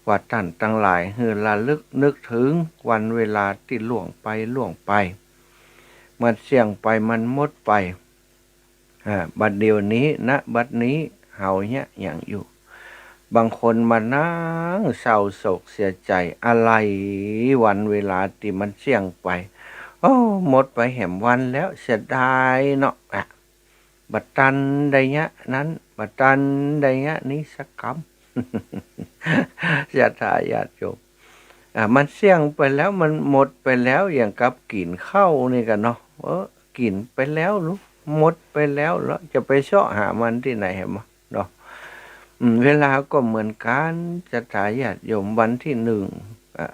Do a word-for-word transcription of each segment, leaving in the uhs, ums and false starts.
ว่าต้านตังหลายหื้อระลึกนึกเถิงวันเวลาตี้ล่วงไปล่วงไป มันเสี้ยงไป มันหมดไป อ่า บัดเดี๋ยวนี้ ณ บัดนี้ เฮาเยียะหยังอยู่ บางคนมานั่งเศร้าโศกเสียใจ๋ อะไลวันเวลาตี้มันเสี้ยงไป โอ้ หมดไปแหมวันแล้ว เสียดายเนาะ อ่ะ บ่ตันได้เยียะนั้น บ่ตันได้เยียะนี้สักกำ ศรัทธาญาติโยม อ่า มันเสี้ยงไปแล้ว มันหมดไปแล้ว อย่างกับกิ๋นข้าวนี่กั๋นเนาะ เออ กิ๋นไปแล้วลูก หมดไปแล้ว แล้วจะไปเซาะหามันตี้ไหนแหมเนาะ อืม เวลาก็เหมือนกั๋น ศรัทธาญาติโยม วันตี้หนึ่ง อ่า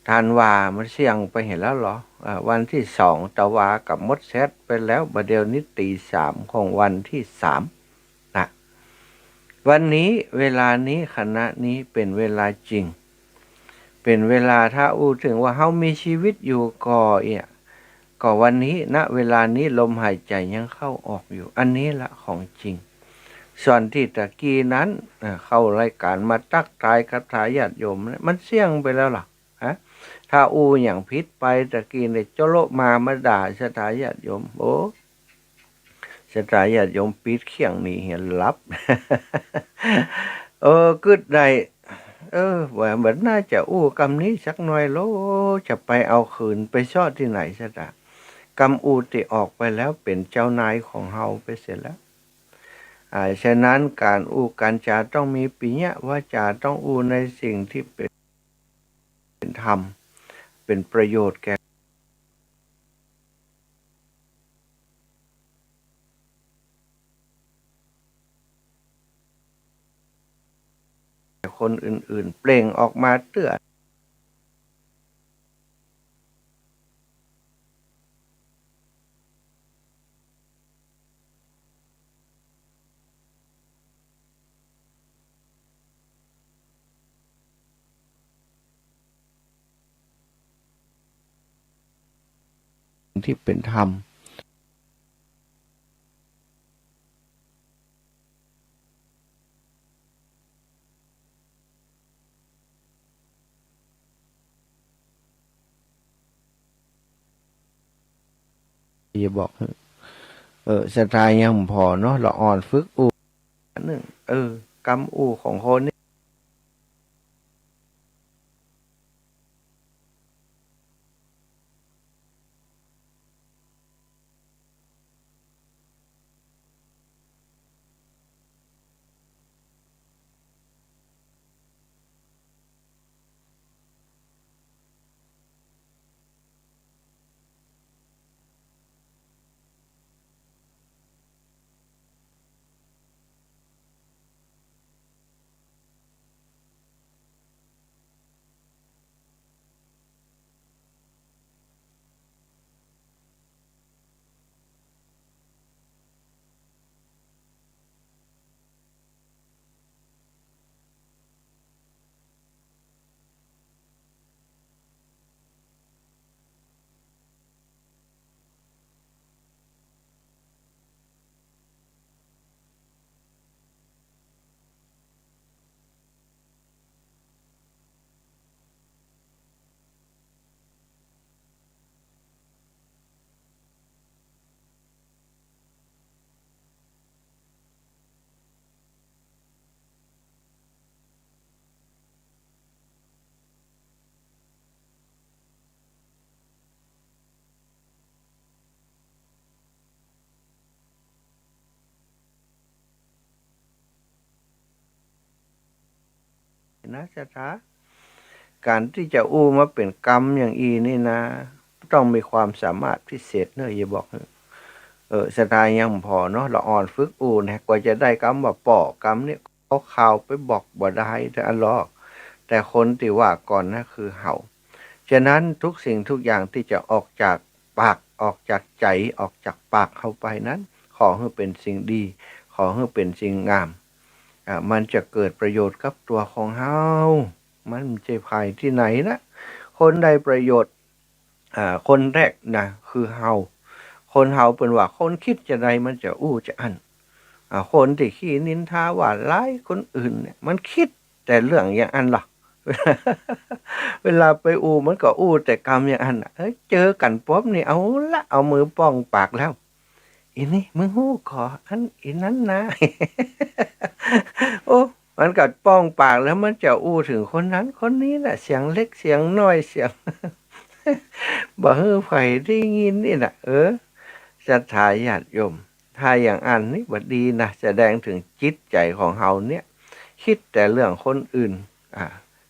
ธันวา มันเสี้ยงไปแหมแล้วเหรอ อ่า วันตี้สอง ตะวากับมดแซดไปแล้ว บ่าเดี่ยวนี้ตีสามของวันตี้สามนะ วันนี้ เวลานี้ ขณะนี้ เป๋นเวลาจริง เป๋นเวลา ถ้าอู้เถิงว่าเฮามีชีวิตอยู่ก่อเอี้ย ก่อวันนี้ ณ เวลานี้ ลมหายใจ๋ยังเข้าออกอยู่ อันนี้ละของจริง ส่วนตี้ตะกี้นั้น เอ่อ เข้ารายก๋านมาตั๊กทายศรัทธาญาติโยม มันเสี้ยงไปแล้วล่ะ ฮะ ถ้าอู้หยังผิดไป ตะกี้นี่โจ๊ะโละมา มาด่าศรัทธาญาติโยม โอ้ ศรัทธาญาติโยมปิดเคี่ยงหนีเหียหลับ เออ กึ๊ดได้ เออ ว่ามันน่าจะอู้กำนี้สักหน่อยโล จะไปเอาคืนไปเซาะตี้ไหน ศรัทธา กำอู้ตี้ออกไปแล้วเป๋นเจ้านายของเฮาไปเสียแล้ว อ่า ฉะนั้นก๋านอู้ก๋านจ๋าต้องมีปิยะวาจ๋า ต้องอู้ในสิ่งตี้เป๋น เป๋นธรรม เป๋นประโยชน์แก่คนอื่นๆ เปล่งออกมาเตื้อ ตี้เป๋นธรรม อย่าบอก เออ ศรัทธายังผ่อเนาะ ละอ่อนฝึกอู้ นึ่ง เออ กำอู้ของคนนี้ นะศรัทธา ก๋านตี้จะอู้มาเป๋นกำอย่างอี้นี่นะ ต้องมีความสามารถพิเศษเน่อ อย่าบอก เออ ศรัทธายังผ่อเนาะ ละอ่อนฝึกอู้นะ กว่าจะได้กำว่าป้อกำนี้ เอาข่าวไปบอกบ่ได้เตื้ออันลอ แต่คนตี้ว่าก่อนนะคือเฮา ฉะนั้นทุกสิ่งทุกอย่างตี้จะออกจากปาก ออกจากใจ๋ ออกจากปากเฮาไปนั้น ขอหื้อเป๋นสิ่งดี ขอหื้อเป๋นสิ่งงาม อ่า มันจะเกิดประโยชน์กับตั๋วของเฮา มันบ่ใจ้ใผตี้ไหนนะ คนได้ประโยชน์ อ่า คนแรกนะ คือเฮา คนเฮาเปิ้นว่าคนกึ๊ดจาใดมันจะอู้จาอั้น อ่า คนตี้ขี้นินทาว่าร้ายคนอื่นเนี่ย มันกึ๊ด แต่เรื่องอย่างอั้นลอ เวลาไปอู้มันก็อู้แต่กำอย่างอั้นน่ะ เอ้ย เจอกั๋นป๊บนี่ เอาละ เอามือป้องปากแล้ว อีนี่มึงฮู้ก่ออันอีนั้นนา โอ้ มันก็ป้องปากแล้วมันจะอู้เถิงคนนั้นคนนี้น่ะ เสียงเล็กเสียงน้อย เสียง บ่หื้อใผได้ยินนี่น่ะ เออ ศรัทธาญาติโยม ถ้าอย่างอั้นนี่บ่ดีนะ แสดงเถิงจิตใจ๋ของเฮาเนี่ย กึ๊ดแต่เรื่องคนอื่น อ่า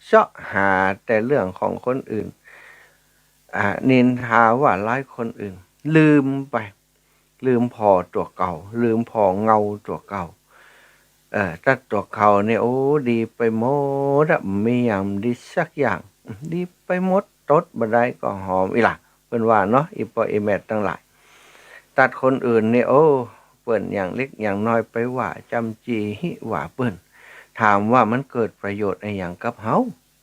เซาะหาแต่เรื่องของคนอื่น อ่า นินทาว่าร้ายคนอื่น ลืมไป ลืมผ่อตั๋วเก่า ลืมผ่อเงาตั๋วเก่า เอ่อ ตั๊ดตั๋วเก่าเนี่ย โอ้ ดีไปหมดอะ บ่มีอย่างบ่ดีสักอย่าง ดีไปหมด ตดบ่ได้ก็หอม อี้หละ เปิ้นว่าเนาะ อี่ป้ออี่แม่ตังหลาย ตั๊ดคนอื่นนี่ โอ้ เปิ้นอย่างเล็กอย่างน้อยไปว่าจำจี้หิว่าเปิ้น ถามว่ามันเกิดประโยชน์อะหยังกับเฮา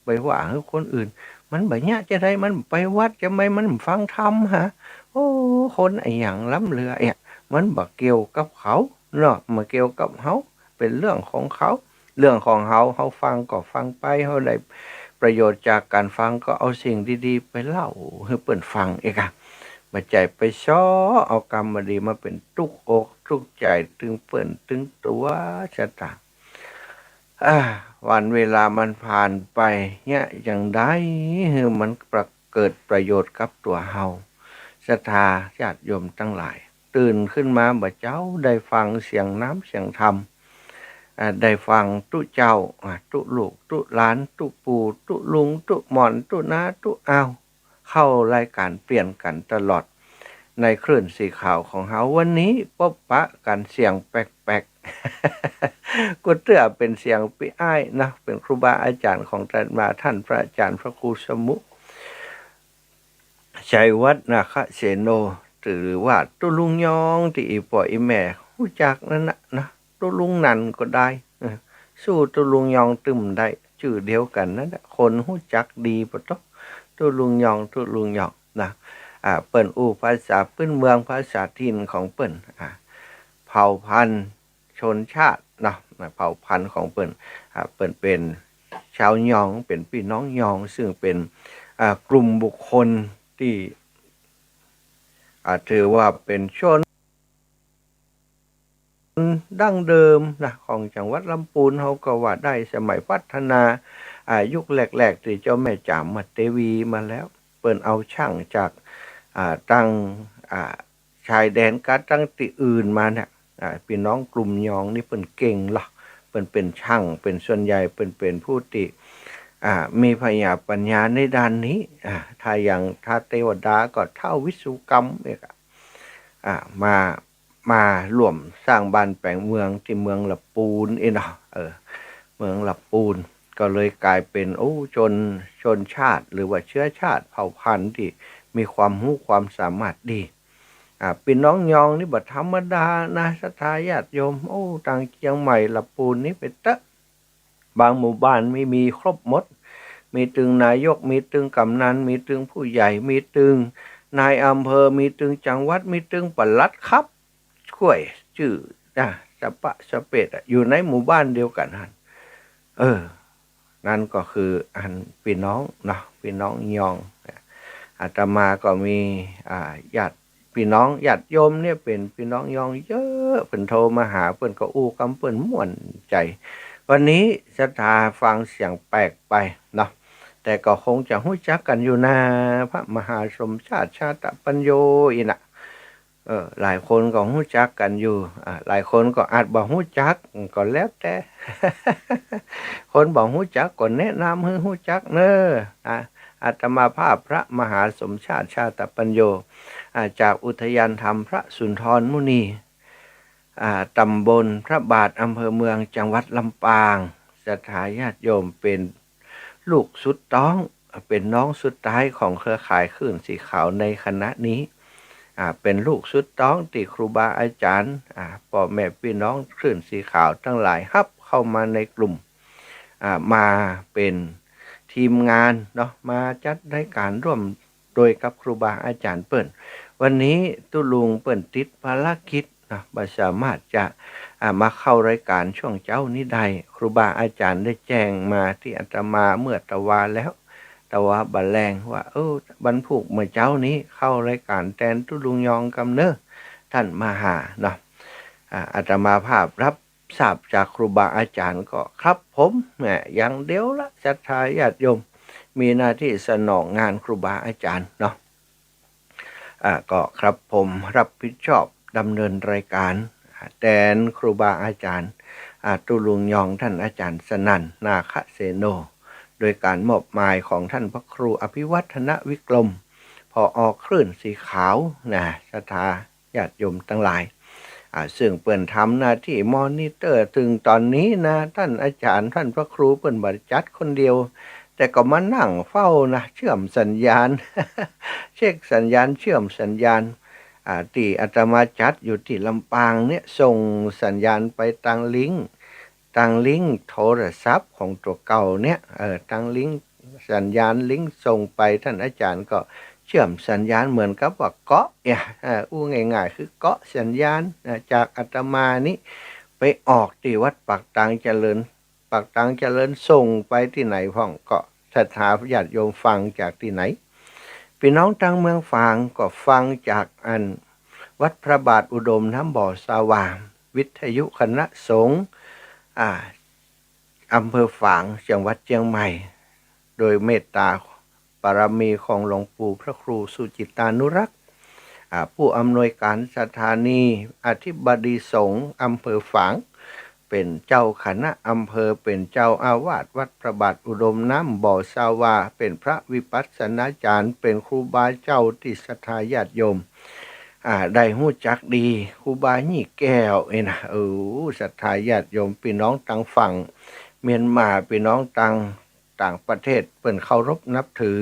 ไปว่าหื้อคนอื่น มันบ่เยียะจาใด มันไปวัดจาใด มันฟังธรรมหา โอ้ คนอะหยังล้ำเหลือเอะ มันบ่เกี่ยวกับเขาเนาะ บ่เกี่ยวกับเฮา เป๋นเรื่องของเขา เรื่องของเฮา เฮาฟังก็ฟังไป เฮาได้ประโยชน์จากก๋านฟังก็เอาสิ่งดีๆ ไปเล่าหื้อเปิ้นฟังเอกอะ บ่ใจ้ไปเซาะเอากำบ่ดีมาเป๋นตุ๊กอกตุ๊กใจ๋ตึงเปิ้นตึงตั๋ว ชะตา อ่า วันเวลามันผ่านไป เยียะจาใดหื้อมันประ เกิดประโยชน์กับตั๋วเฮา ศรัทธาญาติโยมตังหลาย ตื่นขึ้นมาบ่าเจ๊า ได้ฟังเสียงน้ำเสียงธรรม อ่า ได้ฟังตุ๊เจ้า อ่า ตุ๊ลูกตุ๊หลาน ตุ๊ปู่ตุ๊ลุง ตุ๊หม่อนตุ๊น้าตุ๊อาว เข้ารายก๋านเปลี่ยนกั๋นตลอด ในคลื่นสีขาวของเฮา วันนี้ปบปะกั๋นเสียงแปลกๆ กูเตื้อเป๋นเสียงปี้อ้ายนะ เป๋นครูบาอาจ๋ารย์ของอาตมา ต้านพระอาจ๋ารย์พระครูสมุ ชัยวัฒน์ นาคเสโน หรือว่าตุ๊ลุงยอง ตี้อี่ป้ออี่แม่ฮู้จักนั่นน่ะนะ ตุ๊ลุงนันก็ได้ เออ สู้ตุ๊ลุงยองตึงบ่ได้ จื้อเดียวกั๋นนั่นแหละ คนฮู้จักดีปะต๊อ ตุ๊ลุงยอง ตุ๊ลุงยองนะ อ่า เปิ้นอู้ภาษาปื๊นเมือง ภาษาถิ่นของเปิ้น อ่า เผ่าพันธุ์ชนชาติเนาะ เผ่าพันธุ์ของเปิ้น อ่า เปิ้นเป๋นชาวยอง เป๋นปี้น้องยอง ซึ่งเป๋น อ่า กลุ่มบุคคลตี้ อ่า ถือว่าเป๋นชน ดั้งเดิมนะ ของจังหวัดลำปูนเฮาก็ว่าได้ สมัยพัฒนา อ่า ยุคแรกๆ ตี้เจ้าแม่จ๋ามเทวีมาแล้ว เปิ้นเอาช่างจาก อ่า ตัง อ่า ชายแดนกับตังตี้อื่นมาเนี่ย อ่า ปี้น้องกลุ่มยองนี่เปิ้นเก่งลอ เปิ้นเป๋นช่าง เป๋นส่วนใหญ่เปิ้นเป๋นผู้ตี้ อ่า มีผญาปัญญาในด้านนี้ อ่า ถ้าอย่างท้าวเตวดาก็ท้าววิศวกรรมเอกอะ อ่า มา มาร่วมสร้างบ้านแป๋งเมืองตี้เมืองละปูนเองเนาะ เออ เมืองละปูน ก็เลยก๋ายเป๋น โอ้ ชน ชนชาติ หรือว่าเชื้อชาติเผ่าพันธุ์ตี้มีความฮู้ความสามารถดี อ่า ปี้น้องยองนี่บ่ธรรมดานะ ศรัทธาญาติโยม โอ้ ตังเจียงใหม่ละปูนนี่ไปเต๊อะ บางหมู่บ้านมี มีครบหมด มีตึงนายก มีตึงกำนัน มีตึงผู้ใหญ่ มีตึงนายอำเภอ มีตึงจังหวัด มีตึงปลัดครับ ถ้วยจื้อนะ สะปะสะเปดอะ อยู่ในหมู่บ้านเดียวกั๋นหั้น เออ นั่นก็คืออันปี้น้องเนาะ ปี้น้องยอง อาตมาก็มี อ่า ญาติ ปี้น้องญาติโยมเนี่ยเป๋นปี้น้องยองเยอะ เปิ้นโทรมาหา เปิ้นก็อู้กำเปิ้นม่วนใจ๋ วันนี้ศรัทธาฟังเสียงแปลกไปเนาะ แต่ก็คงจะฮู้จักกั๋นอยู่นา พระมหาสมชาติ ชาตปัญโญ อี้น่ะ เออ หลายคนก็ฮู้จักกั๋นอยู่ อ่า หลายคนก็อาจบ่ฮู้จัก ก็แล้วแต่ คนบ่ฮู้จักก็แนะนำหื้อฮู้จักเน่อ อ่า อาตมาภาพพระมหาสมชาติ ชาตปัญโญ อ่า จากอุทยานธรรมพระสุนทรมุนี อ่า ตำบลพระบาท อำเภอเมือง จังหวัดลำปาง ศรัทธาญาติโยม เป๋นลูกสุดต๊อง เป๋นน้องสุดต๊ายของเครือข่ายคลื่นสีขาวในขณะนี้ อ่า เป๋นลูกสุดต๊องตี้ครูบาอาจ๋ารย์ อ่า ป้อแม่ปี้น้องคลื่นสีขาวตังหลายฮับเข้ามาในกลุ่ม อ่า มาเป๋นทีมงานเนาะ มาจัดรายก๋านร่วมโดยกับครูบาอาจ๋ารย์เปิ้น วันนี้ตุ๊ลุงเปิ้นติดภารกิจ บ่สามารถจะ อ่า มาเข้ารายการช่วงเจ๊านี้ได้ ครูบาอาจ๋ารย์ได้แจ้งมาตี้อาตมาเมื่อตะวาแล้ว ตะวาบ่าแลงว่า เออ วันพูกเมื่อเจ๊านี้เข้ารายการแตนตุ๊ลุงยองกำเน่อ ต้านมหาเนาะ อ่า อาตมาภาพรับทราบจากครูบาอาจ๋ารย์ก็ ครับผม แหม อย่างเดียวละ ศรัทธาญาติโยม มีหน้าตี้สนองงานครูบาอาจ๋ารย์เนาะ อ่า ก็ครับผมรับผิดชอบดำเนินรายการ อ่า แตนครูบาอาจ๋ารย์ อ่า ตุ๊ลุงยองต้านอาจ๋ารย์สนั่น นาคเสโน โดยการมอบหมายของต้านพระครูอภิวัฒนวิกรม ผอ.คลื่นสีขาวนะ ศรัทธาญาติโยมตังหลาย อ่า ซึ่งเปิ้นทำหน้าตี้มอนิเตอร์ เถิงต๋อนนี้นะ ต้านอาจ๋ารย์ ต้านพระครูเปิ้นบ่จัดคนเดียว แต่ก็มานั่งเฝ้านะ เชื่อมสัญญาณ เช็คสัญญาณ เชื่อมสัญญาณ อ่า ตี้อาตมาจัดอยู่ตี้ลำปางเนี่ย ส่งสัญญาณไปตางลิงก์ ตางลิงก์โทรศัพท์ของตั๋วเก่าเนี่ย เออ ตางลิงก์สัญญาณ ลิงก์ส่งไป ต้านอาจ๋ารย์ก็เชื่อมสัญญาณเหมือนกับว่าเกาะเนี่ย เออ อู้ง่ายๆ คือเกาะสัญญาณ อ่า จากอาตมานี้ไปออกตี้วัดปากตางเจริญ ปากตางเจริญส่งไปตี้ไหนพ่อง ก็ศรัทธาญาติโยมฟังจากตี้ไหน ปี้น้องตางเมืองฝางก็ฟังจากอันวัดพระบาทอุดมน้ำบ่อสาวา วิทยุคณะสงฆ์ อ่า อำเภอฝาง จังหวัดเจียงใหม่ โดยเมตตาบารมีของหลวงปู่พระครูสุจิตตานุรักษ์ อ่า ผู้อำนวยการสถานี อธิบดีสงฆ์อำเภอฝาง เป๋นเจ้าคณะอำเภอ เป๋นเจ้าอาวาสวัดพระบาทอุดมน้ำบ่อสาวา เป๋นพระวิปัสสนาจารย์ เป๋นครูบาเจ้าตี้ศรัทธาญาติโยม อ่า ได้ฮู้จักดี ครูบายี่แก้วนี่นะ เออ ศรัทธาญาติโยม ปี้น้องตางฝั่งเมียนมา ปี้น้องตางต่างประเทศ เปิ้นเคารพนับถือ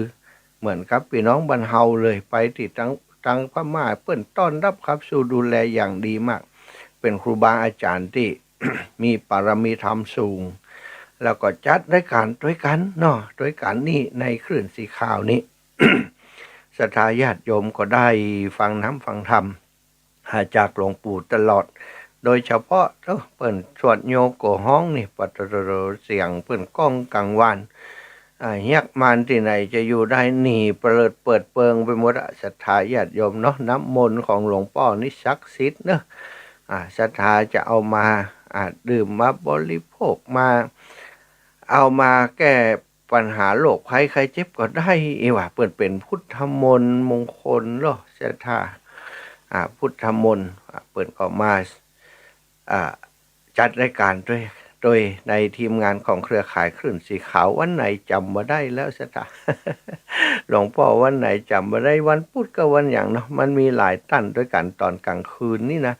เหมือนกับปี้น้องบ้านเฮาเลย ไปตี้ตาง ตางพม่า เปิ้นต้อนรับขับสู้ดูแลอย่างดีมาก เป๋นครูบาอาจ๋ารย์ตี้ มีบารมีธรรมสูง แล้วก็จัดรายการตวยกั๋นเนาะ ตวยกั๋นนี่ในคลื่นสีขาวนี้ ศรัทธาญาติโยมก็ได้ฟังน้ำฟังธรรม อ่า จากหลวงปู่ตลอด โดยเฉพาะ เออ เปิ้นสวดโยโกฮ้องนี่ ปะโตโตโต เสียงเปิ้นก้องกังวาน อ่า เฮือกมานตี้ไหนจะอยู่ได้ หนีเปลิดเปิดเปิงไปหมดอะ ศรัทธาญาติโยมเนาะ น้ำมนต์ของหลวงป้อนี่ศักดิ์สิทธิ์เนาะ อ่า ศรัทธาจะเอามา อ่า ดื่มมาบริโภคมา เอามาแก้ปัญหาโรคภัยไข้เจ็บก็ได้ เอว่าเปิ้นเป๋นพุทธมนต์มงคลเนาะ ศรัทธา อ่า พุทธมนต์ อ่า เปิ้นก็มา อ่า จัดรายการตวย ตวยในทีมงานของเครือข่ายคลื่นสีขาว วันไหนจ๋ำบ่ได้แล้วศรัทธา หลวงป้อวันไหนจ๋ำบ่ได้ วันพุธก็วันหยังเนาะ มันมีหลายต้านตวยกั๋น ต๋อนก๋างคืนนี่นะ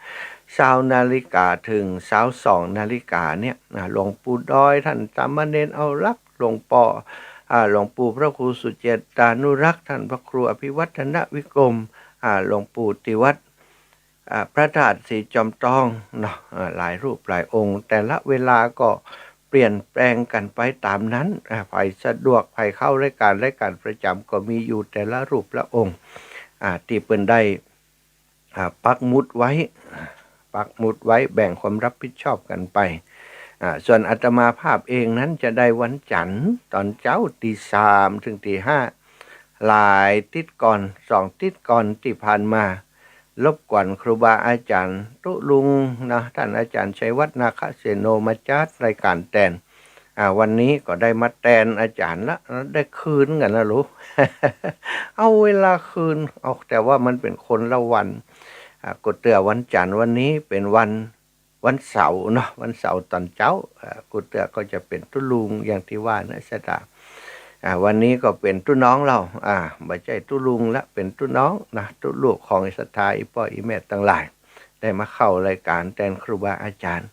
ซาวนาฬิกาเถิงซาวสองนาฬิกาเนี่ย อ่า หลวงปู่ดอยต้านสามเณรเอาลักษณ์ หลวงป้อ อ่า หลวงปู่พระครูสุจิตตานุรักษ์ ต้านพระครูอภิวัฒนวิกรม อ่า หลวงปู่ติวัฒน์ อ่า พระธาตุศรีจอมทองเนาะ อ่า หลายรูปหลายองค์ แต่ละเวลาก็เปลี่ยนแปลงกั๋นไปต๋ามนั้น อ่า ใผสะดวก ใผเข้ารายก๋าน รายก๋านประจ๋ำก็มีอยู่แต่ละรูปละองค์ อ่า ตี้เปิ้นได้ อ่า ปักหมุดไว้ ปักหมุดไว้ แบ่งความรับผิดชอบกั๋นไป อ่า ส่วนอาตมาภาพเองนั้นจะได้วันจั๋นทร์ต๋อนเจ๊าตีสามเถิงตีห้า หลายติ๊ดก่อน สองติ๊ดก่อนตี้ผ่านมา รบกวนครูบาอาจ๋ารย์ตุ๊ลุงนะ ต้านอาจ๋ารย์ชัยวัฒน์ นาคเสโน มาจัดรายก๋านแตน อ่า วันนี้ก็ได้มาแตนอาจ๋ารย์ละ ได้คืนกั๋นนะลูก เอาเวลาคืน เอา แต่ว่ามันเป๋นคนละวัน อ่า กูเตื้อวันจั๋นทร์ วันนี้เป๋นวัน วันเสาร์เนาะ วันเสาร์ต๋อนเจ๊า อ่า กูเตื้อก็จะเป๋นตุ๊ลุงอย่างตี้ว่านะศรัทธา อ่า วันนี้ก็เป๋นตุ๊น้องเฮา อ่า บ่ใจ้ตุ๊ลุงละ เป๋นตุ๊น้องนะ ตุ๊ลูกของศรัทธาอี่ป้ออี่แม่ตังหลาย ได้มาเข้ารายก๋านแตนครูบาอาจ๋ารย์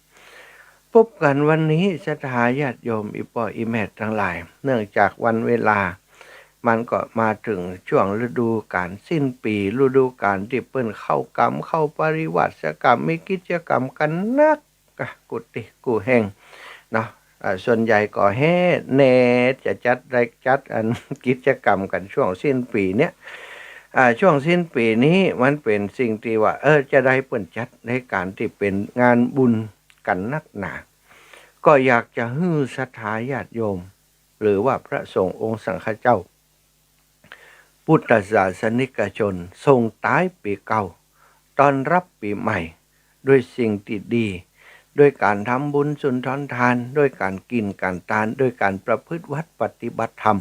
พบกั๋นวันนี้ศรัทธาญาติโยมอี่ป้ออี่แม่ตังหลาย เนื่องจากวันเวลา มันก็มาเถิงช่วงฤดูก๋านสิ้นปี๋ ฤดูก๋านตี้เปิ้นเข้ากรรม เข้าปริวาสกรรม มีกิจกรรมกั๋นนัก กะกู้ตี้กู้แห่งเนาะ อ่า ส่วนใหญ่ก็แฮ่แน่จะจัดได้ จัดอันกิจกรรมกั๋นช่วงสิ้นปี๋เนี่ย อ่า ช่วงสิ้นปี๋นี้มันเป๋นสิ่งตี้ว่า เออ จะใดเปิ้นจัดในก๋านตี้เป๋นงานบุญกั๋นนักหนา ก็อยากจะหื้อศรัทธาญาติโยม หรือว่าพระสงฆ์องค์สังฆเจ้า พุทธศาสนิกชน ส่งต๊ายปี๋เก่า ต้อนรับปี๋ใหม่ ด้วยสิ่งตี้ดี ด้วยก๋านทำบุญสุนทรทาน ด้วยก๋านกิ๋นก๋านตาน ด้วยก๋านประพฤติวัตรปฏิบัติธรรม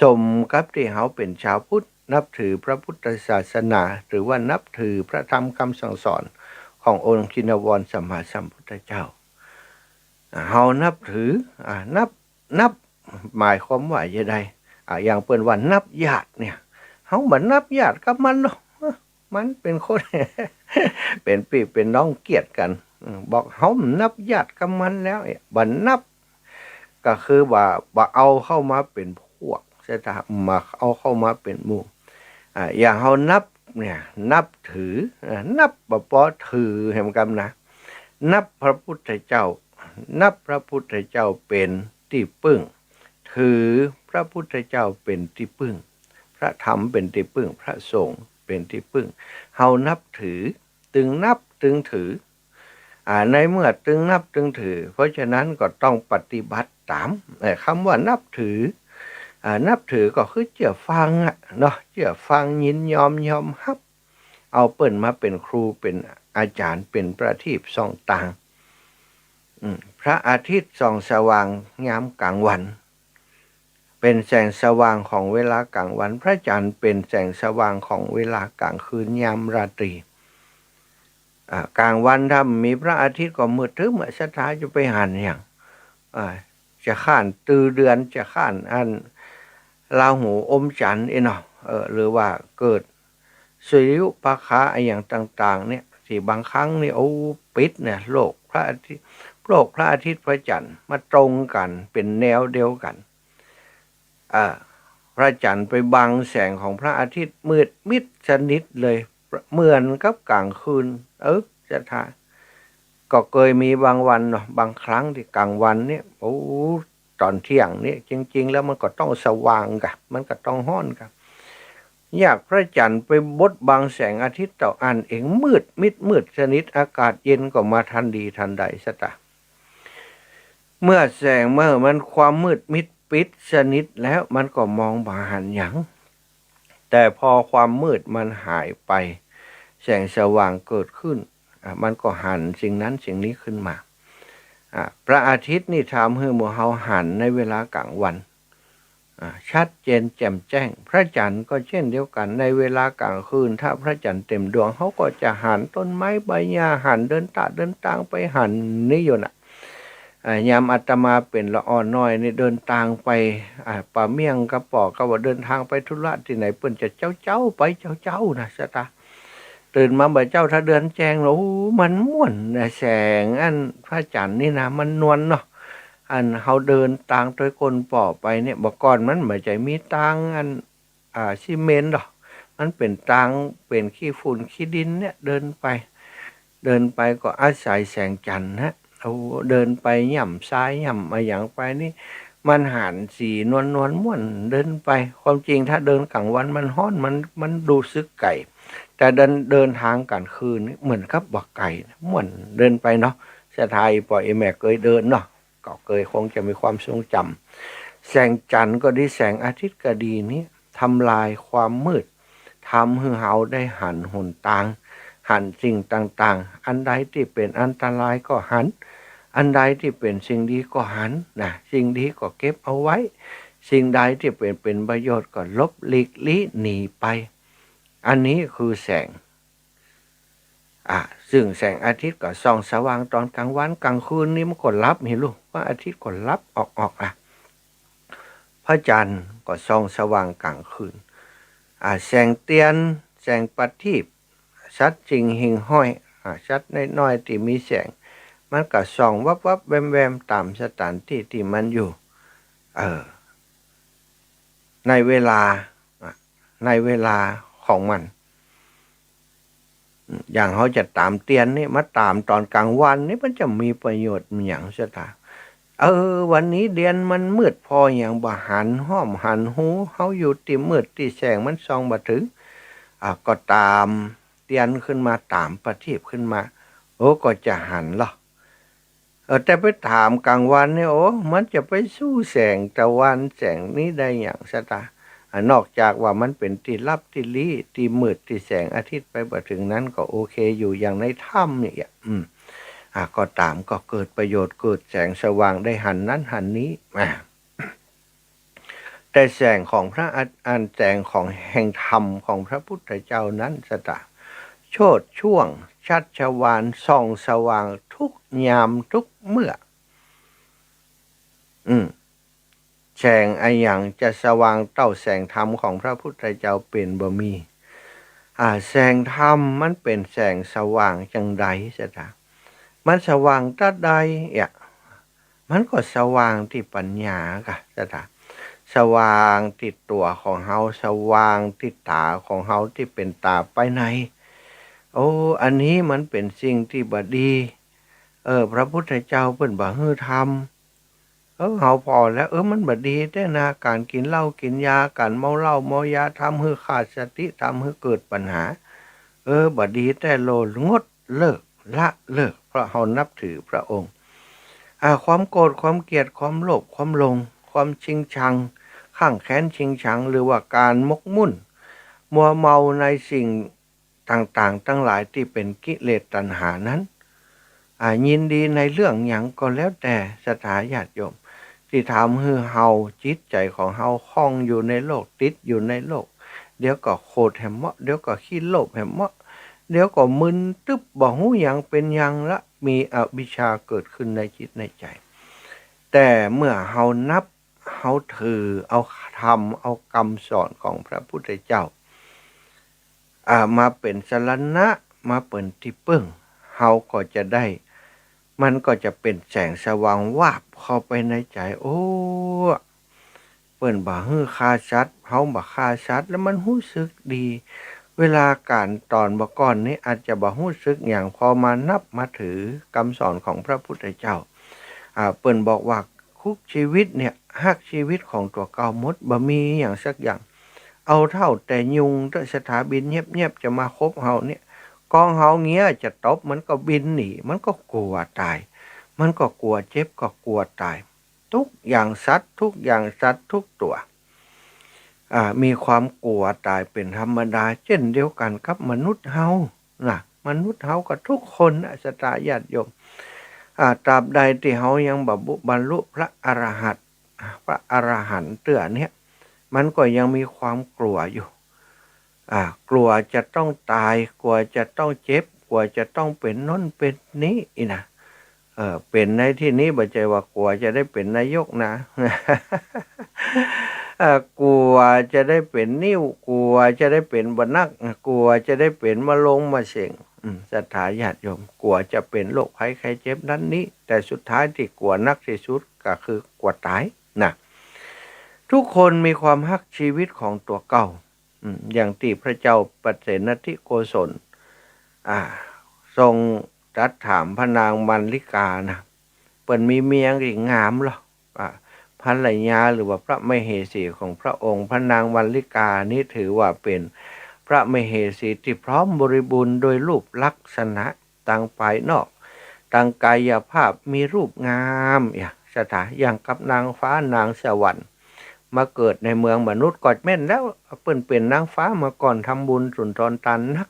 สมกับตี้เฮาเป๋นจาวพุทธ นับถือพระพุทธศาสนา หรือว่านับถือพระธรรมกำสั่งสอนขององค์ชินวรสัมมาสัมพุทธเจ้า อ่า เฮานับถือ อ่า นับ นับ หมายความว่าจะใด อ่า อย่างเปิ้นว่านับญาติเนี่ย เฮาบ่นับญาติกับมันเนาะ มันเป๋นคน เป๋นปี้เป๋นน้องเกียดกั๋น อืม บอกเฮาบ่นับญาติกับมันแล้วเนี่ย บ่นับ ก็คือว่าบ่เอาเข้ามาเป๋นพวก ใช่ไหม บ่เอาเข้ามาเป๋นหมู่ อ่า อย่างเฮานับเนี่ย นับถือ อ่า นับบ่ปอถือ หันก่ำนะ นับพระพุทธเจ้า นับพระพุทธเจ้าเป๋นตี้ปึ้ง ถือพระพุทธเจ้าเป๋นตี้ปึ้ง พระธรรมเป๋นตี้ปึ้ง พระสงฆ์เป๋นตี้ปึ้ง เฮานับถือ ตึงนับตึงถือ อ่า ในเมื่อตึงนับตึงถือ เพราะฉะนั้นก็ต้องปฏิบัติต๋าม เอ่อ กำว่านับถือ อ่า นับถือก็คือเจื้อฟังอะเนาะ เจื้อฟังยินยอมยอมฮับ เอาเปิ้นมาเป๋นครูเป๋นอาจ๋ารย์ เป๋นประทีปส่องตาง อืม พระอาทิตย์ส่องสว่างยามก๋างวัน เป๋นแสงสว่างของเวลาก๋างวัน พระจั๋นทร์เป๋นแสงสว่างของเวลาก๋างคืนยามราตรี อ่า ก๋างวันถ้าบ่มีพระอาทิตย์ก็มืดตึ๊บอะ ศรัทธาจะไปหันหยัง อ่า จะค้านตื้อเดือน จะค้านอันราหูอมจั๋นทร์อี้เนาะ เออ หรือว่าเกิดสุริยุปราคาอะหยังต่างๆ เนี่ย ตี้บางครั้งนี่ โอ้ ปิดเนี่ย โลกพระอาทิตย์ โลกพระอาทิตย์พระจั๋นทร์มาตรงกั๋นเป๋นแนวเดียวกั๋น อ่า พระจั๋นทร์ไปบังแสงของพระอาทิตย์ มืดมิดสนิทเลย เหมือนกับก๋างคืน เออ ศรัทธา ก็เกยมีบางวันเนาะ บางครั้งตี้ก๋างวันเนี่ย โอ้ ต๋อนเที่ยงเนี่ย จริงๆ แล้วมันก็ต้องสว่างกะ มันก็ต้องฮ้อนกะ ยากพระจั๋นทร์ไปบดบังแสงอาทิตย์เต้าอั้นเอง มืดมิดมืดสนิท อากาศเย็นก็มาทันดีทันใด ศรัทธา เมื่อแสง เมื่อมันความมืดมิดปิดสนิทแล้ว มันก็มองบ่หันหยัง แต่พอความมืดมันหายไป แสงสว่างเกิดขึ้น อ่ะ มันก็หันสิ่งนั้นสิ่งนี้ขึ้นมา อ่ะ พระอาทิตย์นี่ทำหื้อหมู่เฮาหันในเวลาก๋างวัน อ่ะ ชัดเจนแจ่มแจ้ง พระจั๋นทร์ก็เช่นเดียวกั๋น ในเวลาก๋างคืน ถ้าพระจั๋นทร์เต็มดวง เฮาก็จะหันต้นไม้ใบหญ้า หันเดินตะเดินตางไป หันนี่อยู่น่ะ อ่ะ ยามอาตมาเป๋นละอ่อนน้อยนี่เดินตางไป อ่ะ ป้าเมี่ยงก็บอกก็ว่าเดินตางไปธุระตี้ไหน เปิ้นจะเจ๊าๆ ไปเจ๊าๆ นะ ศรัทธา ตื่นมาบ่าเจ๊า ถ้าเดือนแจ้งแล้ว โอ้ มันม่วนนะ แสงอันพระจั๋นทร์นี่นะ มันนวลเนาะ อันเฮาเดินตางตวยก้นป้อไปเนี่ย บ่าก่อนมันบ่ใจ้มีตางอัน อ่า ซีเมนต์ดอก มันเป๋นตาง เป๋นขี้ฝุ่นขี้ดินเนี่ย เดินไป เดินไปก็อาศัยแสงจั๋นทร์ฮะ โอ้ เดินไปย่ำทรายย่ำอะหยังไปนี่ มันหันสีนวลๆ ม่วน เดินไป ความจริงถ้าเดินก๋างวันมันฮ้อน มัน มันรู้สึกไก๋ แต่เดิน เดินตางก๋างคืนนี่เหมือนกับบ่ไก๋ ม่วน เดินไปเนาะ ศรัทธา อี่ป้ออี่แม่เกยเดินเนาะ ก็เกยคงจะมีความทรงจ๋ำ แสงจั๋นทร์ก็ดี แสงอาทิตย์ก็ดีนี่ ทำลายความมืด ทำหื้อเฮาได้หันหนตาง หันสิ่งต่างๆ อันใดตี้เป๋นอันตรายก็หัน อันใดตี้เป๋นสิ่งดีก็หันนะ สิ่งดีก็เก็บเอาไว้ สิ่งใดตี้เป๋น เป๋นประโยชน์ก็หลบหลีกลี้หนีไป อันนี้คือแสง อ่ะ ซึ่งแสงอาทิตย์ก็ส่องสว่างต๋อนก๋างวัน ก๋างคืนนี่มันก็หลับ เหียลูก พระอาทิตย์ก็หลับออกๆ อ่ะ พระจั๋นทร์ก็ส่องสว่างก๋างคืน อ่ะ แสงเตียน แสงประทีป สัตว์สิ่งหิ่งห้อย อ่ะ สัตว์น้อยๆ ตี้มีแสง มันก็ส่องวับๆ แวมๆ ต๋ามสถานตี้ตี้มันอยู่ เออ ในเวลา อ่ะ ในเวลาของมัน อย่างเฮาจะต๋ามเตียนนี่ มาต๋ามต๋อนก๋างวันนี่ มันจะมีประโยชน์หยัง ศรัทธา เออ วันนี้เตียนมันมืด ผ่อหยังบ่หันห้อมหันฮู เฮาอยู่ตี้มืดตี้แสงมันส่องบ่เถิง อ่า ก็ต๋ามเตียนขึ้นมา ต๋ามประทีปขึ้นมา โอ้ ก็จะหันลอ เออ แต่ไปต๋ามก๋างวันเนี่ย โอ้ มันจะไปสู้แสงตะวันแสงนี้ได้หยังสตา อ่ะ นอกจากว่ามันเป๋นตี้ลับตี้ลี้ ตี้มืด ตี้แสงอาทิตย์ไปบ่เถิงนั้นก็โอเคอยู่ อย่างในถ้ำเนี่ย อืม อ่ะ ก็ต๋าม ก็เกิดประโยชน์ เกิดแสงสว่าง ได้หันนั้นหันนี้ อ่ะ แต่แสงของพระอา อันแสงของแห่งธรรมของพระพุทธเจ้านั้นสตา โชติช่วงชัชวาล ส่องสว่างทุกยามทุกเมื่อ อืม แสงอะหยังจะสว่างเต้าแสงธรรมของพระพุทธเจ้า เป๋นบ่มี อ่า แสงธรรมมันเป๋นแสงสว่างจังใดสตา มันสว่างตราใดอะ มันก็สว่างตี้ปัญญาก่ะสตา สว่างตี้ตั๋วของเฮา สว่างตี้ต๋าของเฮาตี้เป๋นต๋าภายใน โอ้ อันนี้มันเป๋นสิ่งตี้บ่ดี เออ พระพุทธเจ้าเปิ้นบ่หื้อทำ เออ เฮาผ่อแล้ว เออ มันบ่ดีแต๊นะ ก๋านกิ๋นเหล้ากิ๋นยา ก๋านเมาเหล้าเมายา ทำหื้อขาดสติ ทำหื้อเกิดปัญหา เออ บ่ดีแต๊โลด งดเลิก ละเลิก เพราะเฮานับถือพระองค์ อ่า ความโกรธ ความเกลียด ความโลภ ความหลง ความชิงชัง ข้างแค้นชิงชัง หรือว่าก๋านหมกมุ่น มัวเมาในสิ่งต่างๆ ตังหลายตี้เป๋นกิเลสตัณหานั้น อ่า ยินดีในเรื่องหยังก็แล้วแต่สตาญาติโยม ตี้ทำหื้อเฮา จิตใจ๋ของเฮาข้องอยู่ในโลก ติดอยู่ในโลก เดี๋ยวก็โขดแหมเมาะ เดี๋ยวก็ขี้โลภแหมเมาะ เดี๋ยวก็มึนตึ๊บ บ่ฮู้หยังเป๋นหยังละ มีอวิชชาเกิดขึ้นในจิตในใจ๋ แต่เมื่อเฮานับ เฮาถือเอาธรรม เอากำสอนของพระพุทธเจ้า อ่า มาเป๋นสรณะ มาเป๋นตี้เปิ้ง เฮาก็จะได้ มันก็จะเป๋นแสงสว่างวาบเข้าไปในใจ๋ โอ้ เปิ้นบ่หื้อฆ่าสัตว์ เฮาบ่ฆ่าสัตว์ แล้วมันฮู้สึกดี เวลาก๋านต๋อนบ่าก่อนนี้อาจจะบ่ฮู้สึกหยัง พอมานับมาถือกำสอนของพระพุทธเจ้า อ่า เปิ้นบอกว่าทุกชีวิตเนี่ยฮักชีวิตของตั๋วเก่าหมด บ่มีหยังสักอย่าง เอาเต้าแต่ยุงเต๊อะสตา บินเยียบๆ จะมาคบเฮาเนี่ย กองเฮาเงี้ยจะตบ มันก็บินหนี มันก็กั๋วต๋าย มันก็กั๋วเจ็บ ก็กั๋วต๋าย ทุกอย่างสัตว์ ทุกอย่างสัตว์ทุกตั๋ว อ่า มีความกั๋วต๋ายเป๋นธรรมดา เจ้นเดียวกั๋นกับมนุษย์เฮานะ มนุษย์เฮาก็ทุกคนนะ สตาญาติโยม อ่า ตราบใดตี้เฮายังบ่บรรลุพระอรหันต์ พระอรหันต์เตื้อเนี่ย มันก็ยังมีความกั๋วอยู่ อ่า กั๋วจะต้องต๋าย กั๋วจะต้องเจ็บ กั๋วจะต้องเป๋นโน้นเป๋นนี้อีกนะ เออ เป๋นในตี้นี้บ่ใจ้ว่ากั๋วจะได้เป๋นนายกนะ เออ กั๋วจะได้เป๋นนิ้ว กั๋วจะได้เป๋นบ่านัก กั๋วจะได้เป๋นมะลงมะเสง อืม สตาญาติโยม กั๋วจะเป๋นโรคภัยไข้เจ็บนั้นนี้ แต่สุดท้ายตี้กั๋วนักตี้สุดก็คือกั๋วต๋ายนะ ทุกคนมีความฮักชีวิตของตั๋วเก่า อืม อย่างตี้พระเจ้าปเสนทิโกศล อ่า ทรงตรัสถามพระนางมัลลิกานะ เปิ้นมีเมียตี้งามลอ อ่า ภรรยาหรือว่าพระมเหสีของพระองค์ พระนางมัลลิกานี้ถือว่าเป๋นพระมเหสีตี้พร้อมบริบูรณ์โดยรูปลักษณะ ตังภายนอก ตังกายภาพมีรูปงาม อย่างสตา อย่างกับนางฟ้านางสวรรค์ มาเกิดในเมืองมนุษย์ก็แม่นแล้ว เปิ้นเป๋นนางฟ้ามาก่อน ทำบุญสุนทรตานนัก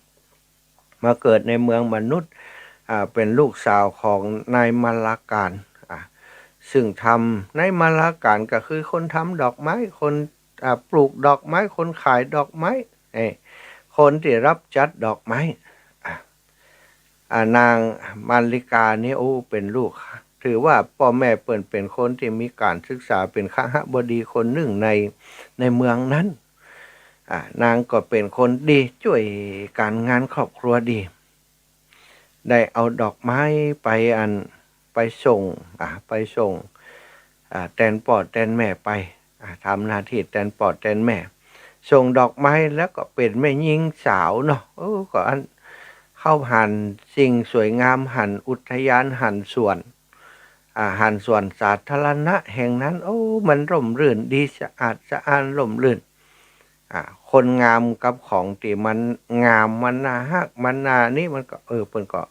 มาเกิดในเมืองมนุษย์ อ่า เป๋นลูกสาวของนายมัลลาการ อ่า ซึ่งทำ นายมัลลาการก็คือคนทำดอกไม้ คน อ่า ปลูกดอกไม้ คนขายดอกไม้ เอ้ย คนตี้รับจัดดอกไม้ อ่า อ่า นางมัลลิกานี่ โอ้ เป๋นลูก ถือว่าป้อแม่เปิ้นเป๋นคนตี้มีก๋านศึกษา เป๋นคหบดีคนนึ่งใน ในเมืองนั้น อ่า นางก็เป๋นคนดี จ้วยก๋านงานครอบครัวดี ได้เอาดอกไม้ไปอัน ไปส่ง อ่า ไปส่ง อ่า แตนป้อแตนแม่ไป อ่า ทำหน้าตี้แตนป้อแตนแม่ ส่งดอกไม้แล้วก็เป๋นแม่ญิงสาวเนาะ เออ ก็อัน เข้าหันสิ่งสวยงาม หันอุทยาน หันสวน อ่า หันสวนสาธารณะแห่งนั้น โอ้ มันร่มรื่นดี สะอาดสะอ้านร่มรื่น อ่า คนงามกับของตี้มันงาม มันน่าฮัก มันน่านี่ มันก็ เออ เปิ้นก็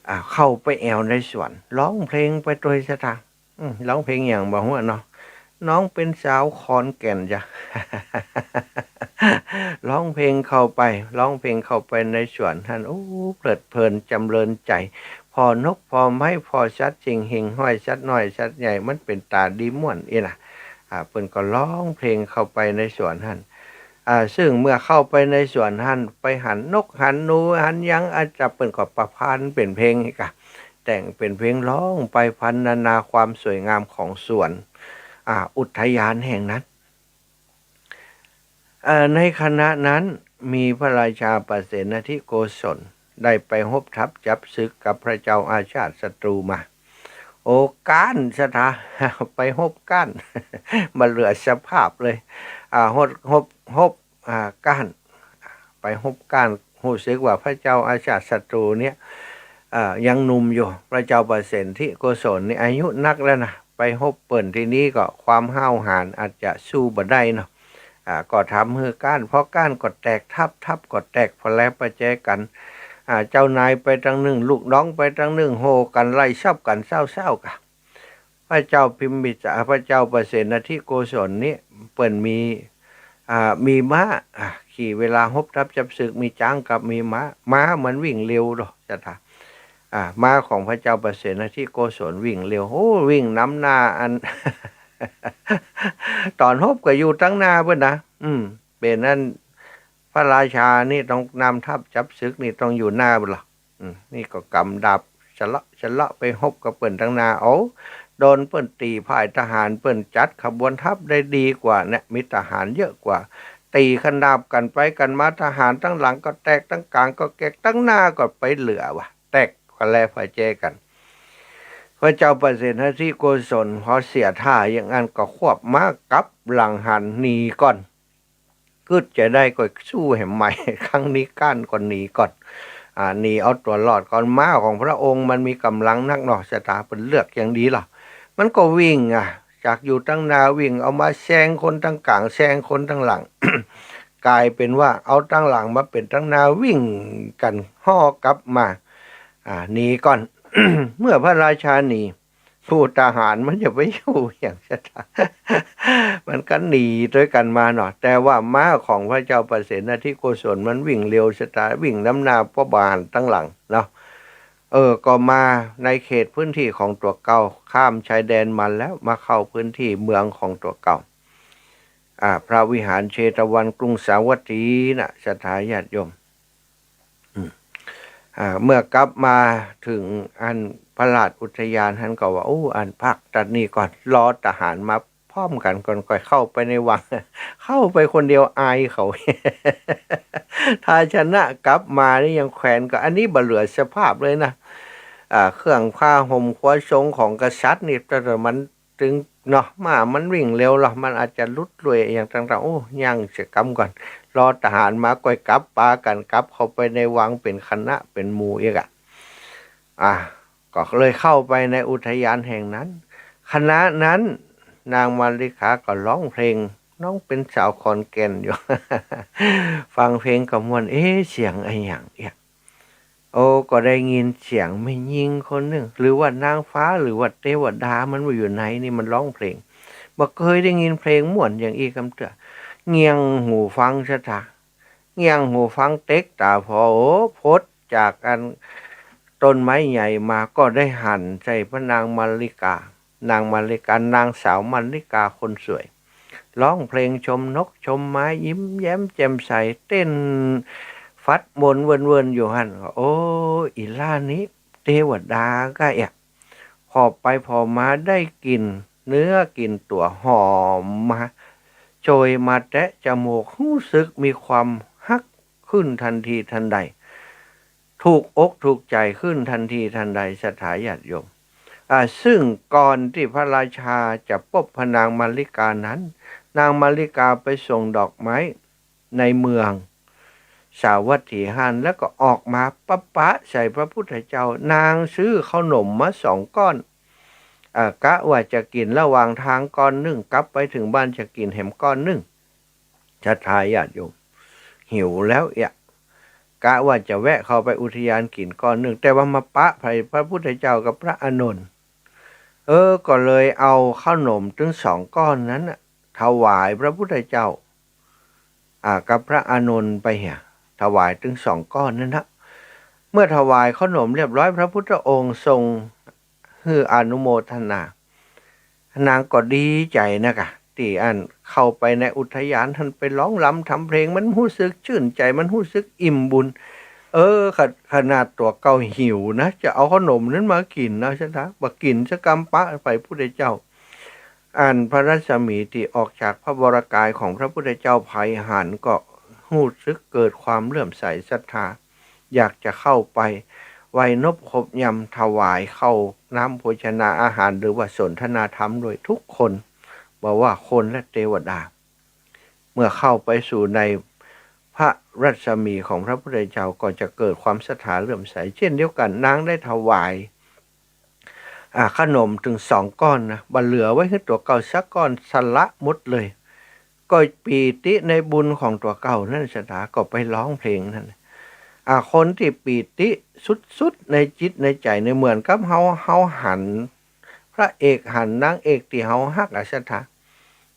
อ่า เข้าไปแอ่วในสวน ฮ้องเพลงไปตวยศรัทธา อืม ฮ้องเพลงหยังบ่ฮู้เนาะ น้องเป็นสาวขอนแก่นจ้ะ ฮ้องเพลงเข้าไป ฮ้องเพลงเข้าไปในสวนหั้น โอ้ เพลิดเพลินจ๋ำเริญใจ๋ ผ่อนกผ่อไม้ ผ่อสัตว์สิ่งหิ่งห้อย สัตว์น้อยสัตว์ใหญ่ มันเป๋นต๋าดีม่วนอี้นะ อ่า เปิ้นก็ฮ้องเพลงเข้าไปในสวนหั้น อ่า ซึ่งเมื่อเข้าไปในสวนหั้น ไปหันนกหันหนูหันหยัง อาจจะเปิ้นก็ประพันธ์เป๋นเพลงกะ แต่งเป๋นเพลงฮ้องไปพรรณนาความสวยงามของสวน อ่า อุทยานแห่งนั้น เอ่อ ในขณะนั้นมีพระราชาปเสนทิโกศลได้ไปฮบทัพจับศึกกับพระเจ้าอาชาติศัตรูมา โอ้ ก๊านศรัทธา ไปฮบก๊าน บ่เหลือสภาพเลย อ่า ฮบ ฮบ ฮบ อ่า ก๊าน ไปฮบก๊าน ฮู้สึกว่าพระเจ้าอาชาติศัตรูเนี่ย เอ่อ ยังหนุ่มอยู่ พระเจ้าปเสนทิโกศลนี่อายุนักแล้วนะ ไปฮบเปิ้นตี้นี้ก็ความห้าวหาญอาจจะสู้บ่ได้เนาะ อ่า ก็ทำหื้อก๊าน พอก๊านก็แตก ทัพ ทัพก็แตก พอแล้วประแจกัน อ่า เจ้านายไปตางนึ่ง ลูกน้องไปตางนึ่ง โห่กั๋นไล่สับกั๋นเศร้าๆ กะ พระเจ้าพิมพิสาร พระเจ้าปเสนทิโกศลนี่เปิ้นมี อ่า มีม้า อ่า ขี่เวลาฮบทัพจับศึก มีจ๊างกับมีม้า ม้ามันวิ่งเร็วดอกศรัทธา อ่า ม้าของพระเจ้าปเสนทิโกศลวิ่งเร็ว โอ้ วิ่งนำหน้าอัน ต๋อนฮบก็อยู่ตางหน้าเปิ้นนะ อืม เป๋นอัน พระราชานี่ต้องนำทัพจับศึกนี่ต้องอยู่หน้าเปิ้นละ อืม นี่ก็ก๋ำดาบชะเลาะชะเลาะไปฮบกับเปิ้นตางหน้า เอา โดนเปิ้นตี๋ ฝ่ายทหารเปิ้นจัดขบวนทัพได้ดีกว่าเนี่ย มีทหารเยอะกว่า ตี๋ขนาบกั๋นไปกั๋นมา ทหารตางหลังก็แตก ตางก๋างก็แตก ตางหน้าก็ไปเหลือว่ะ แตกก็แล้วประแจกัน พระเจ้าปเสนทิโกศลพอเสียท่าอย่างนั้นก็ควบม้ากลับหลังหันหนีก่อน กึ๊ดจะได้ก็สู้แหมใหม่ ครั้งนี้ก๊านก็หนีก่อน อ่า หนีเอาตั๋วรอดก่อน ม้าของพระองค์มันมีก๋ำลังนักเนาะ ศรัทธา เปิ้นเลือกอย่างดีละ มันก็วิ่งอะ จากอยู่ตางหน้าวิ่งเอามาแซงคนตางก๋าง แซงคนตางหลัง ก๋ายเป๋นว่าเอาตางหลังมาเป๋นตางหน้า วิ่งกั๋นฮ้อกลับมา อ่า หนีก่อน เมื่อพระราชาหนี ผู้ทหารมันจะไปอยู่อย่างศรัทธา มันก็หนีตวยกั๋นมาเนาะ แต่ว่าม้าของพระเจ้าปเสนทิโกศลมันวิ่งเร็วศรัทธา วิ่งนำหน้าพวกบ่าหันตางหลังเนาะ เออ ก็มาในเขตพื้นที่ของตั๋วเก่า ข้ามชายแดนมาแล้ว มาเข้าพื้นที่เมืองของตั๋วเก่า อ่า พระวิหารเชตวันกรุงสาวัตถีน่ะ ศรัทธาญาติโยม อืม อ่า เมื่อกลับมาเถิงอันพระราชอุทยานหั้นก็ว่า โอ้ อันพักตัดนี่ก่อน รอทหารมาพร้อมกั๋นก่อน ก่อยเข้าไปในวัง เข้าไปคนเดียวอายเขา ถ้าชนะกลับมานี่ยังแขวนก็ อันนี้บ่เหลือสภาพเลยนะ อ่า เครื่องผ้าห่มครัวทรงของกษัตริย์นี่ แต่มัน ตึงเนาะ ม้ามันวิ่งเร็วละ มันอาจจะหลุดล่วยอะหยังต่างๆ โอ้ ยังเสียกำก่อน รอทหารมาก่อยกลับ ปากั๋นกลับเข้าไปในวังเป๋นคณะเป๋นหมู่อีกอะ อ่ะ ก็เลยเข้าไปในอุทยานแห่งนั้น ขณะนั้นนางมาริกาก็ฮ้องเพลง น้องเป๋นสาวขอนแก่นอยู่ ฟังเพลงก็ม่วน เอ๊ะ เสียงอะหยังเอียะ โอ้ ก็ได้ยินเสียงแม่ญิงคนนึ่ง หรือว่านางฟ้า หรือว่าเตวดา มันว่าอยู่ไหนนี่ มันฮ้องเพลง บ่เกยได้ยินเพลงม่วนอย่างอี้กำเตื้อ เงี่ยงหูฟังศรัทธา เงี่ยงหูฟังเต๊กต๋าผ่อ โอ้ ป๊นจากอันต้นไม้ใหญ่มา ก็ได้หันใส่พระนางมาริกา นางมาริกา นางสาวมาริกาคนสวย ฮ้องเพลงชมนกชมไม้ ยิ้มแย้มแจ่มใส เต้นฟัดมนเวินๆ อยู่หั้น โอ้ อีหล้านี้เตวดาก้าเอียะ ผ่อไปผ่อมาได้กลิ่นเนื้อกลิ่นตั๋วหอมมา โชยมาแตะจมูก ฮู้สึกมีความฮักขึ้นทันทีทันใด ถูกอกถูกใจ๋ขึ้นทันทีทันใด ศรัทธาญาติโยม อ่า ซึ่งก่อนตี้พระราชาจะปบพระนางมาริกานั้น นางมาริกาไปส่งดอกไม้ในเมืองสาวัตถีหั้น แล้วก็ออกมาปะปะใส่พระพุทธเจ้า นางซื้อเข้าหนมมาสองก้อน อ่า กะว่าจะกิ๋นระหว่างตางก้อนนึ่ง กลับไปเถิงบ้านจะกิ๋นแหมก้อนนึ่ง ศรัทธาญาติโยม หิวแล้วเอียะ กะว่าจะแวะเข้าไปอุทยานกิ๋นก้อนนึ่ง แต่ว่ามาปะไผ พระพุทธเจ้ากับพระอานนท์ เออ ก็เลยเอาข้าวหนมตึงสองก้อนนั้นน่ะ ถวายพระพุทธเจ้า อ่า กับพระอานนท์ไปเหีย ถวายตึงสองก้อนนั้นนะ เมื่อถวายข้าวหนมเรียบร้อย พระพุทธองค์ทรงหื้ออนุโมทนา นางก็ดีใจ๋นะกะ ตี้อันเข้าไปในอุทยานหั้น ไปร้องรำทำเพลง มันฮู้สึกจื้นใจ๋ มันฮู้สึกอิ่มบุญ เออ ขะ- ขนาดตั๋วเก่าหิวนะ จะเอาข้าวหนมนั้นมากิ๋นนะ ศรัทธา บ่กิ๋นสักกำ ปะไผพุทธเจ้า อันพระรัศมีตี้ออกจากพระวรกายของพระพุทธเจ้า ไผหันก็ฮู้สึกเกิดความเลื่อมใสศรัทธา อยากจะเข้าไปไหว้นบคบยำ ถวายข้าวน้ำโภชนาอาหาร หรือว่าสนทนาธรรมด้วยทุกคน บ่ว่าคนและเตวดา เมื่อเข้าไปสู่ในพระรัศมีของพระพุทธเจ้า ก็จะเกิดความศรัทธาเลื่อมใส เช่นเดียวกั๋น นางได้ถวาย อ่า ข้าวหนมตึงสองก้อนนะ บ่เหลือไว้หื้อตั๋วเก่าสักก้อน สละหมดเลย ก็ปีติในบุญของตั๋วเก่านั้น ศรัทธา ก็ไปร้องเพลงนั้น อ่า คนตี้ปีติสุดๆ ในจิตในใจ๋เนี่ย เหมือนกับเฮา เฮาหันพระเอก หันนางเอกตี้เฮาฮักอะ ศรัทธา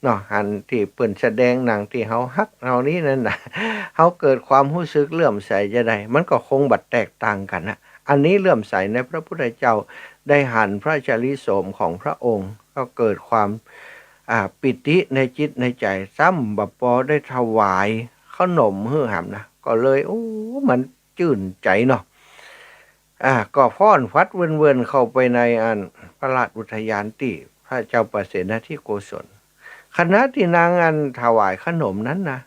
เนาะ หันตี้เปิ้นแสดงหนังตี้เฮาฮักเฮานี้นั่นน่ะ เฮาเกิดความฮู้สึกเลื่อมใสจาใด มันก็คงบ่แตกต่างกั๋นนะ อันนี้เลื่อมใสในพระพุทธเจ้า ได้หันพระชะลิโสมของพระองค์ ก็เกิดความ อ่า ปีติในจิตในใจ๋ ซ้ำบ่ปอได้ถวายข้าวหนมหื้อหำนะ ก็เลย โอ้ มันจื้นใจ๋เนาะ อ่า ก็ฟ้อนฟัดเวินๆ เข้าไปในอันพระราชอุทยานตี้พระเจ้าปเสนทิโกศล ขณะตี้นางอันถวายข้าวหนมนั้นนะ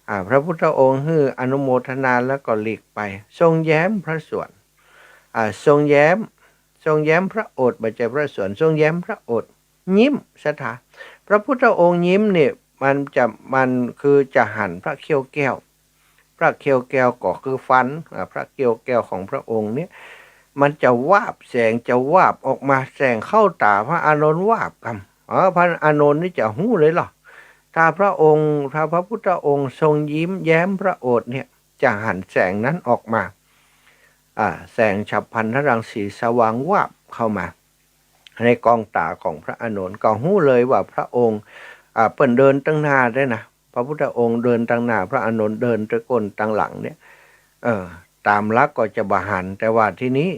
อ่า พระพุทธองค์หื้ออนุโมทนาแล้วก็หลีกไป ทรงแย้มพระสวน อ่า ทรงแย้ม ทรงแย้มพระโอษฐ์ บ่ใจ้พระสวน ทรงแย้มพระโอษฐ์ ยิ้ม ศรัทธา พระพุทธองค์ยิ้มเนี่ย มันจะ มันคือจะหันพระเขี้ยวแก้ว พระเขี้ยวแก้วก็คือฟัน อ่า พระเขี้ยวแก้วของพระองค์เนี่ย มันจะวาบ แสงจะวาบออกมา แสงเข้าต๋าพระอานนท์วาบกำ เออ พระอานนท์นี่จะฮู้เลยเหรอ ถ้าพระองค์ ถ้าพระพุทธองค์ทรงยิ้มแย้มพระโอษฐ์เนี่ย จะหันแสงนั้นออกมา อ่า แสงฉัพพรรณรังสีสว่างวาบเข้ามา ในกองต๋าของพระอานนท์ ก็ฮู้เลยว่าพระองค์ อ่า เปิ้นเดินตังหน้าได้นะ พระพุทธองค์เดินตังหน้า พระอานนท์เดินตะก้นตังหลังเนี่ย เออ ต๋ามหลักก็จะบ่หัน แต่ว่าทีนี้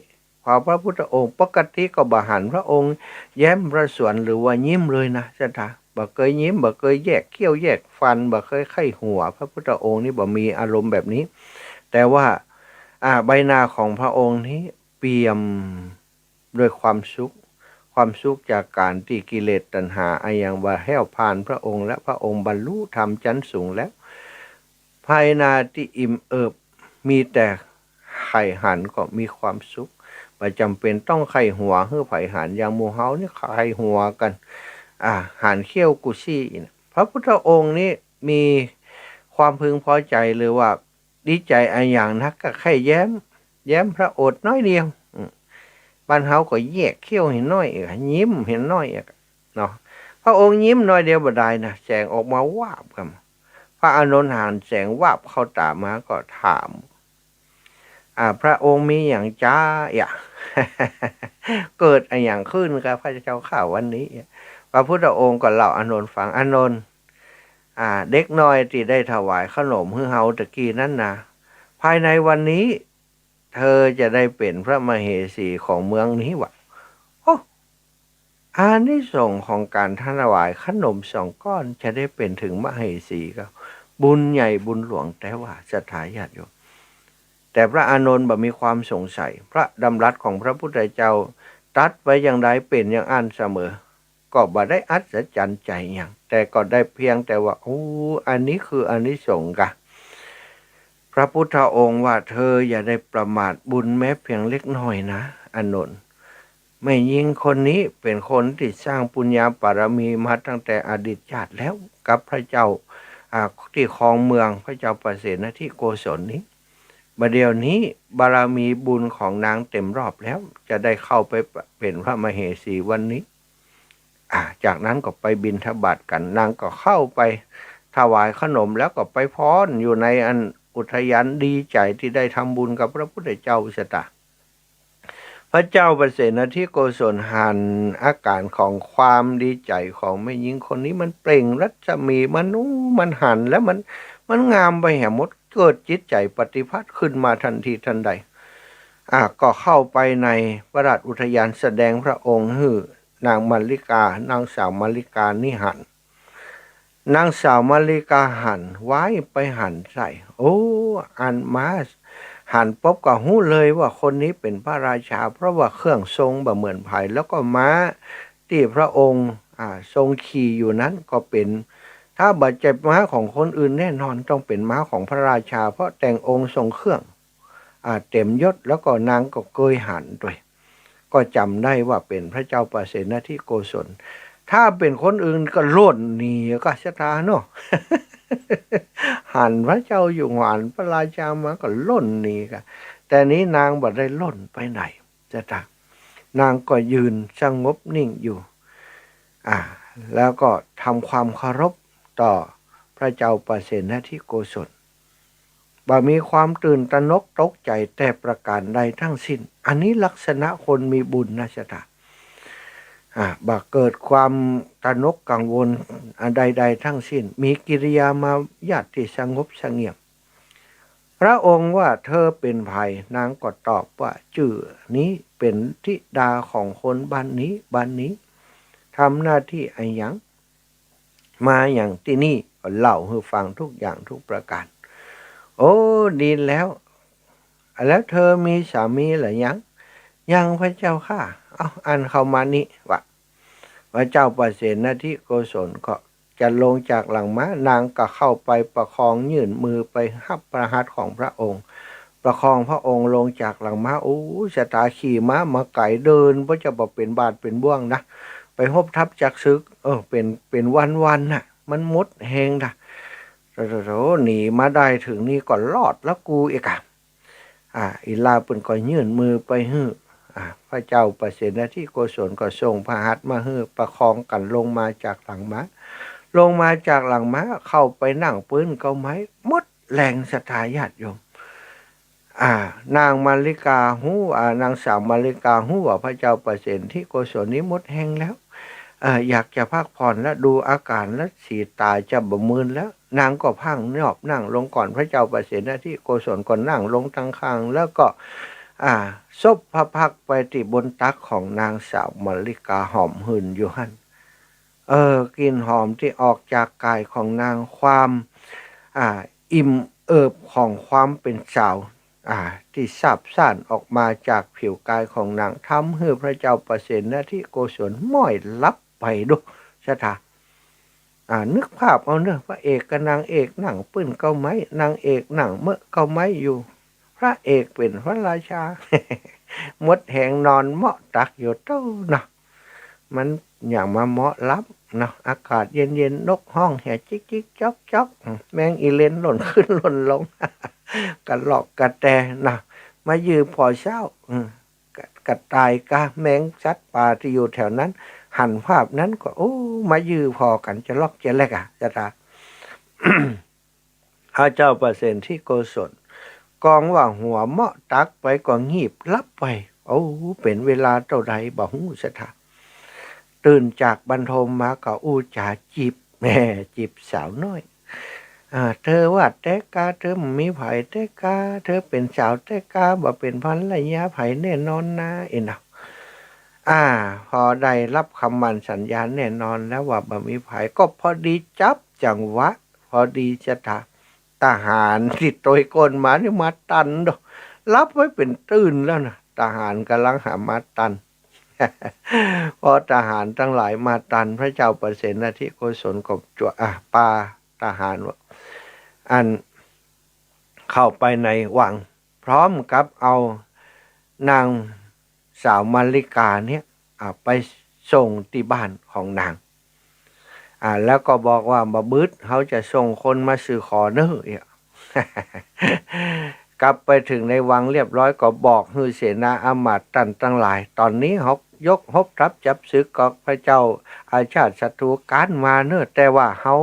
พอพระพุทธองค์ ปกติก็บ่หันพระองค์แย้มพระสวนหรือว่ายิ้มเลยนะ ศรัทธา บ่เกยยิ้ม บ่เกยแยกเขี้ยวแยกฟัน บ่เกยไขว่หัว พระพุทธองค์นี่บ่มีอารมณ์แบบนี้ แต่ว่า อ่า ใบหน้าของพระองค์นี้เปี่ยมด้วยความสุข ความสุขจากก๋านตี้กิเลสตัณหาอะหยังบ่แห้วผ่านพระองค์ และพระองค์บรรลุธรรมจั้นสูงแล้ว ภายในตี้อิ่มเอิบ มีแต่ใผหันก็มีความสุข บ่จ๋ำเป๋นต้องไขว่หัวหื้อใผหัน อย่างหมู่เฮานี่ไขว่หัวกั๋น อ่า หันเขี้ยวกู้ซี้นะ พระพุทธองค์นี่มีความพึงพอใจ๋หรือว่าดีใจ๋อะหยังนัก ก็แค่แย้ม แย้มพระโอษฐ์น้อยเดียว อืม บ้านเฮาก็แยกเขี้ยวหื้อน้อยเอก ยิ้มหื้อน้อยเอก เนาะ พระองค์ยิ้มน้อยเดียวบ่ดายนะ แสงออกมาวาบกำ พระอานนท์หันแสงวาบเข้าต๋ามาก็ถาม อ่า พระองค์มีหยังจาเอียะ เกิดอะหยังขึ้นกับพระเจ้าข้าวันนี้ พระพุทธองค์ก็เล่าอานนท์ฟัง อานนท์ อ่า เด็กน้อยตี้ได้ถวายข้าวหนมหื้อเฮาตะกี้นั้นนะ ภายในวันนี้ เธอจะได้เป๋นพระมเหสีของเมืองนี้วะ โอ้ อานิสงส์ของก๋านถวายข้าวหนมสองก้อนจะได้เป๋นถึงมเหสีก็บุญใหญ่บุญหลวงแต๊ว่า ศรัทธาญาติโยม แต่พระอานนท์บ่มีความสงสัย พระดำรัสของพระพุทธเจ้าตรัสไว้อย่างใดเป๋นอย่างอั้นเสมอ ก็บ่ได้อัศจรรย์ใจ๋หยัง แต่ก็ได้เพียงแต่ว่า โอ้ อันนี้คืออานิสงส์กะ พระพุทธองค์ว่า เธออย่าได้ประมาทบุญแม้เพียงเล็กน้อยนะ อานนท์ แม่ญิงคนนี้เป๋นคนตี้สร้างปุญญาบารมีมาตั้งแต่อดีตชาติแล้ว กับพระเจ้า อ่า ตี้ครองเมือง พระเจ้าปเสนทิโกศลนี้ บ่าเดี่ยวนี้บารมีบุญของนางเต็มรอบแล้ว จะได้เข้าไปเป๋นพระมเหสีวันนี้ อ่า จากนั้นก็ไปบิณฑบาตกั๋น นางก็เข้าไป ถวายขนมแล้วก็ไปฟ้อนอยู่ในอันอุทยาน ดีใจ๋ตี้ได้ทำบุญกับพระพุทธเจ้าชะตา พระเจ้าปเสนทิโกศลหันอาก๋านของความดีใจ๋ของแม่ญิงคนนี้ มันเปล่งรัศมี มัน อู้ มันหันแล้วมัน มันงามไปแหมหมด เกิดจิตใจ๋ปฏิภาณขึ้นมาทันทีทันใด อ่า ก็เข้าไปในพระราชอุทยาน แสดงพระองค์หื้อนางมัลลิกา นางสาวมัลลิกานี่หัน นางสาวมัลลิกาหัน ว้าย ไปหันใส่ โอ้ อันม้าหันปุ๊บก็ฮู้เลยว่าคนนี้เป๋นพระราชา เพราะว่าเครื่องทรงบ่เหมือนใผ แล้วก็ม้าตี้พระองค์ อ่า ทรงขี่อยู่นั้นก็เป๋น ถ้าบ่ใจ้ม้าของคนอื่นแน่นอน ต้องเป๋นม้าของพระราชา เพราะแต่งองค์ทรงเครื่อง อ่า เต๋มยศ แล้วก็นางก็เกยหันตวย ก็จ๋ำได้ว่าเป๋นพระเจ้าปเสนทิโกศล ถ้าเป๋นคนอื่นก็ล่นหนีก็ชะตาเนาะ หันพระเจ้าอยู่หัว หันพระราชามาก็ล่นหนีก็ แต่นี้นางบ่ได้ล่นไปไหนชะตา นางก็ยืนสงบนิ่งอยู่ อ่า แล้วก็ทำความเคารพต่อพระเจ้าปเสนทิโกศล บ่มีความตื่นตระหนกตกใจ๋แต่ประก๋านใดทั้งสิ้น อันนี้ลักษณะคนมีบุญนะชะตา อ่า บ่เกิดความตระหนกกังวลอันใดๆ ทั้งสิ้น มีกิริยามารยาทตี้สงบเสงี่ยม พระองค์ว่า เธอเป๋นใผ นางก็ตอบว่า จื้อนี้เป๋นธิดาของคนบ้านนี้ บ้านนี้ ทำหน้าตี้อะหยัง มาหยังตี้นี่ ก็เล่าหื้อฟังทุกอย่างทุกประก๋าน โอ้ ดีแล้ว แล้วเธอมีสามีหรือยัง ยังพระเจ้าข้า เอ้า อั้นเข้ามานี่ ว่า พระเจ้าปเสนทิโกศลก็จะลงจากหลังม้า นางก็เข้าไปประคอง ยื่นมือไปฮับพระหัตถ์ของพระองค์ ประคองพระองค์ลงจากหลังม้า โอ้ ชะตาขี่ม้ามาไก๋เดิน บ่จะบ่เป๋นบาดเป๋นบ่วงนะ ไปฮบทัพจักสึก เออ เป๋น เป๋นวันๆ น่ะ มันหมดแฮงนะ โถๆๆ หนีมาได้เถิงนี่ก็รอดแล้วกูอีกอะ อ่า อิหล่าเปิ้นก็ยื่นมือไปหื้อ อ่า พระเจ้าปเสนทิโกศลก็ส่งพระหัตถ์มาหื้อ ประคองกั๋นลงมาจากหลังม้า ลงมาจากหลังม้า เข้าไปนั่งปื๊นเก๊าไม้ หมดแฮงศรัทธาญาติโยม อ่า นางมัลลิกาฮู้ อ่า นางสาวมัลลิกาฮู้ว่าพระเจ้าปเสนทิโกศลนี้หมดแฮงแล้ว เอ่อ อยากจะพักผ่อนแล้ว ดูอาก๋านแล้วสีต๋าจะบ่มึนแล้ว นางก็พร่างนอบนั่งลงก่อน พระเจ้าปเสนทิโกศลก็นั่งลงตังข้าง แล้วก็ อ่า ซบพระพักตร์ไปตี้บนตักของนางสาวมัลลิกา หอมหื่นอยู่หั้น เออ กลิ่นหอมตี้ออกจากก๋ายของนาง ความ อ่า อิ่มเอิบของความเป๋นสาว อ่า ตี้ซาบซ่านออกมาจากผิวก๋ายของนาง ทำหื้อพระเจ้าปเสนทิโกศลม้อยหลับไปดูศรัทธา อ่า นึกภาพเอาเนาะ พระเอกกับนางเอกนั่งปื๊นเก๊าไม้ นางเอกนั่งเมอะเก๊าไม้อยู่ พระเอกเป๋นพระราชา หมดแฮงนอนเมาะตักอยู่เต้าเนาะ มันอย่างมาเมาะหลับเนาะ อากาศเย็นๆ นกฮ้องแหจิกจิกจ๊อกจ๊อก แมงอีเหล็นหล่นขึ้นหล่นลง กระรอกกระแตเนาะ มายื้อผ่อเซ้า อืม กระ กระต่ายกา แมงสัตว์ป่าตี้อยู่แถวนั้น หันภาพนั้นก็ โอ้ มายื้อผ่อกั๋นจะลอกจะแลกอะ ศรัทธา พระเจ้าปเสนทิโกศล กองว่าหัวเมาะตักไปก็งีบหลับไป โอ้ เป๋นเวลาเต้าใดบ่ฮู้ศรัทธา ตื่นจากบันทมมาก็อู้จ๋าจีบ แหม จีบสาวน้อย อ่า เธอว่าแต๊กา เธอบ่มีใผแต๊กา เธอเป๋นสาวแต๊กา บ่เป๋นภรรยาใผแน่นอนนา เอ็นเนาะ อ่า พอได้ฮับกำมั่นสัญญาแน่นอนแล้วว่าบ่มีใผ ก็พอดีจับจังหวะ พอดีศรัทธา ทหารตี้โตยก้นมานี่มาตันโด หลับไว้เป๋นตื่นแล้วนะ ทหารก่ำลังหามาตัน พอทหารตังหลายมาตัน พระเจ้าปเสนทิโกศลก็จั่ว อ่ะ ปาทหารว่า อัน เข้าไปในวัง พร้อมกับเอานางสาวมัลลิกาเนี่ย อ่ะ ไปส่งตี้บ้านของนาง อ่า แล้วก็บอกว่า บ่าบึด เฮาจะส่งคนมาสู่ขอเน้อ เอี้ย กลับไปเถิงในวังเรียบร้อย ก็บอกหื้อเสนาอามาตย์ต้านตังหลาย ต๋อนนี้เฮายกฮบทัพจับศึกกับพระเจ้าอาชาติศัตรูก๊านมาเน้อ แต่ว่าเฮา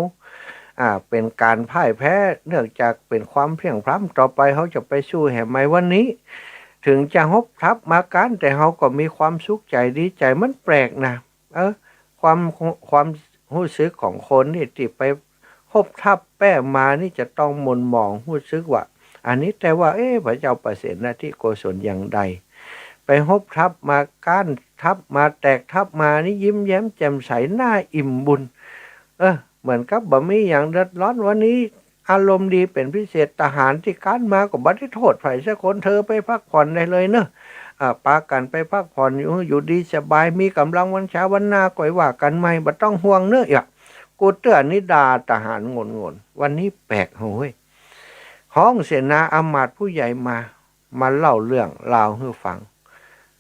อ่า เป๋นก๋านพ่ายแพ้ เนื่องจากเป๋นความเพลียงพล้ำ ต่อไปเฮาจะไปสู้แหมใหม่ วันนี้ เถิงจะฮบทัพมาก๊าน แต่เฮาก็มีความสุขใจ๋ดีใจ๋ มันแปลกนะ เออ ความ ความฮู้สึกของคนนี่ตี้ไปฮบทัพแป๊มานี่จะต้องหม่นหมองฮู้สึกว่า อันนี้แต่ว่า เอ๊ะ พระเจ้าปเสนทิโกศลอย่างใด ไปฮบทัพมาก๊านทัพมาแตกทัพมานี่ยิ้มแย้มแจ่มใสหน้าอิ่มบุญ เออ เหมือนกับบ่มีหยังเดือดร้อน วันนี้อารมณ์ดีเป๋นพิเศษ ทหารตี้ก๊านมาก็บ่ได้โต้ษใผสักคน เธอไปพักผ่อนได้เลยเนอะ อ่า ปากั๋นไปพักผ่อนอยู่ อยู่ดีสบาย มีก๋ำลังวังชา วันหน้าก่อยว่ากั๋นใหม่ บ่ต้องห่วงเนอะ อ่ะ กูเตื้อนิดาทหารงนๆ วันนี้แปลกเฮ้ย ฮ้องเสนาอำมาตย์ผู้ใหญ่มา มาเล่าเรื่องราวหื้อฟัง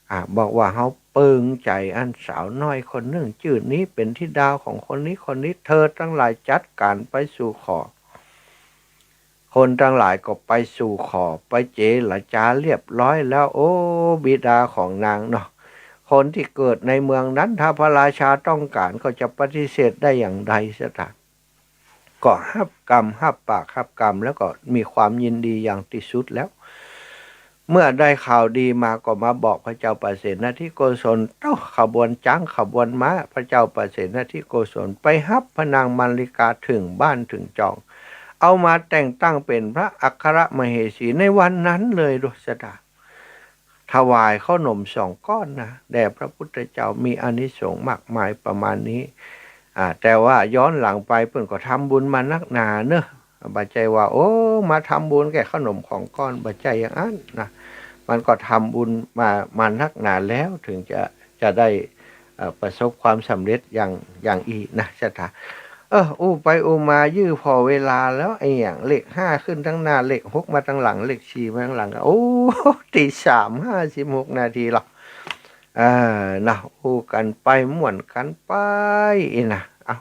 อ่า บอกว่าเฮาปึงใจ๋อันสาวน้อยคนนึ่งจื้อนี้เป๋นธิดาของคนนี้คนนี้ เธอตังหลายจัดก๋านไปสู่ขอ คนตังหลายก็ไปสู่ขอ ไปเจรจาเรียบร้อยแล้ว โอ้ บิดาของนางเนาะ คนตี้เกิดในเมืองนั้น ถ้าพระราชาต้องก๋านก็จะปฏิเสธได้อย่างใดเสียที ก็ฮับกำ ฮับปาก ฮับกำ แล้วก็มีความยินดีอย่างตี้สุดแล้ว เมื่อได้ข่าวดีมาก็มาบอกพระเจ้าปเสนทิโกศล เต้า ขบวนจ๊างขบวนม้า พระเจ้าปเสนทิโกศลไปฮับพระนางมัลลิกาเถิงบ้านเถิงจอง เอามาแต่งตั้งเป๋นพระอัครมเหสีในวันนั้นเลยโดยสะดา ถวายข้าวหนมสองก้อนนะ แด่พระพุทธเจ้า มีอานิสงส์มากมายประมาณนี้ อ่า แต่ว่าย้อนหลังไปเปิ้นก็ทำบุญมานักหนาเนอะ บ่ใจ้ว่า โอ้ มาทำบุญแก่ข้าวหนมสองก้อน บ่ใจ้อย่างอั้นนะ มันก็ทำบุญมา มานักหนาแล้ว เถิงจะ จะได้ เอ่อ ประสบความสำเร็จอย่าง อย่างอี้นะ สถา เออ อู้ไปอู้มายื้อผ่อเวลาแล้ว ไอ้หยัง เลขห้าขึ้นตังหน้า เลขหกมาตังหลัง เลขสี่มาตังหลัง โอ้ ตีสามห้าสิบหกนาทีละ เออ นะ อู้กั๋นไป ม่วนกั๋นไป อี้นะ เอ้า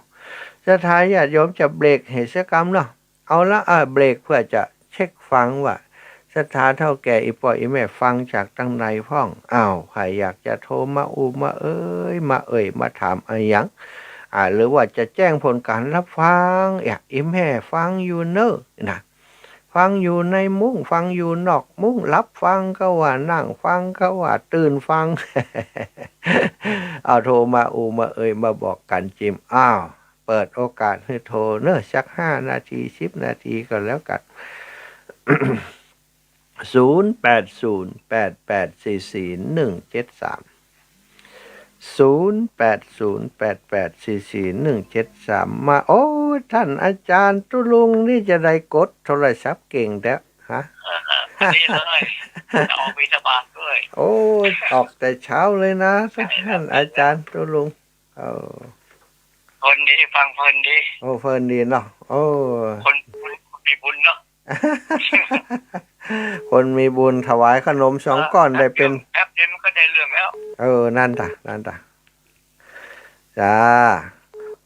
สถาญาติโยมจะเบรกหื้อสักกำเนาะ เอาละ อ่า เบรกเพื่อจะเช็คฟังว่า ศรัทธาเฒ่าแก่อี่ป้ออี่แม่ฟังจากตังใดพ่อง อ้าว ใผอยากจะโทรมาอู้มาเอ่ย มาเอ่ย มาถามอะหยัง อ่า หรือว่าจะแจ้งผลก๋านรับฟัง อ่ะ อี่แม่ฟังอยู่เน้อ นะ ฟังอยู่ในมุ้ง ฟังอยู่นอกมุ้ง หลับฟังก็ว่า นั่งฟังก็ว่า ตื่นฟัง เอาโทรมาอู้มาเอ่ย มาบอกกั๋นจิม อ้าว เปิดโอกาสหื้อโทรเน้อ สักห้านาที สิบนาทีก็แล้วกั๋น ศูนย์แปดศูนย์ แปดแปดสี่สี่ หนึ่งเจ็ดสาม ศูนย์แปดศูนย์ แปดแปดสี่สี่ หนึ่งเจ็ดสาม มา โอ้ ต้านอาจ๋ารย์ตุ๊ลุงนี่จะได้กดโทรศัพท์เก่งแต๊ฮะ อ่า อันนี้เลย จะออกบิณฑบาตด้วย โอ้ ออกแต่เช้าเลยนะ ใช่ครับ ต้านอาจ๋ารย์ตุ๊ลุง เออ เพลินดี ฟังเพลินดี โอ้ เพลินดีเนาะ โอ้ คน คน คนมีบุญเนาะ คนมีบุญ ถวายข้าวหนมสองก้อน เออ ได้เป๋น แป๊บเดียว แป๊บเดียวมันก็ได้เรื่องแล้ว เออ นั่นตะ นั่นตะ จ้า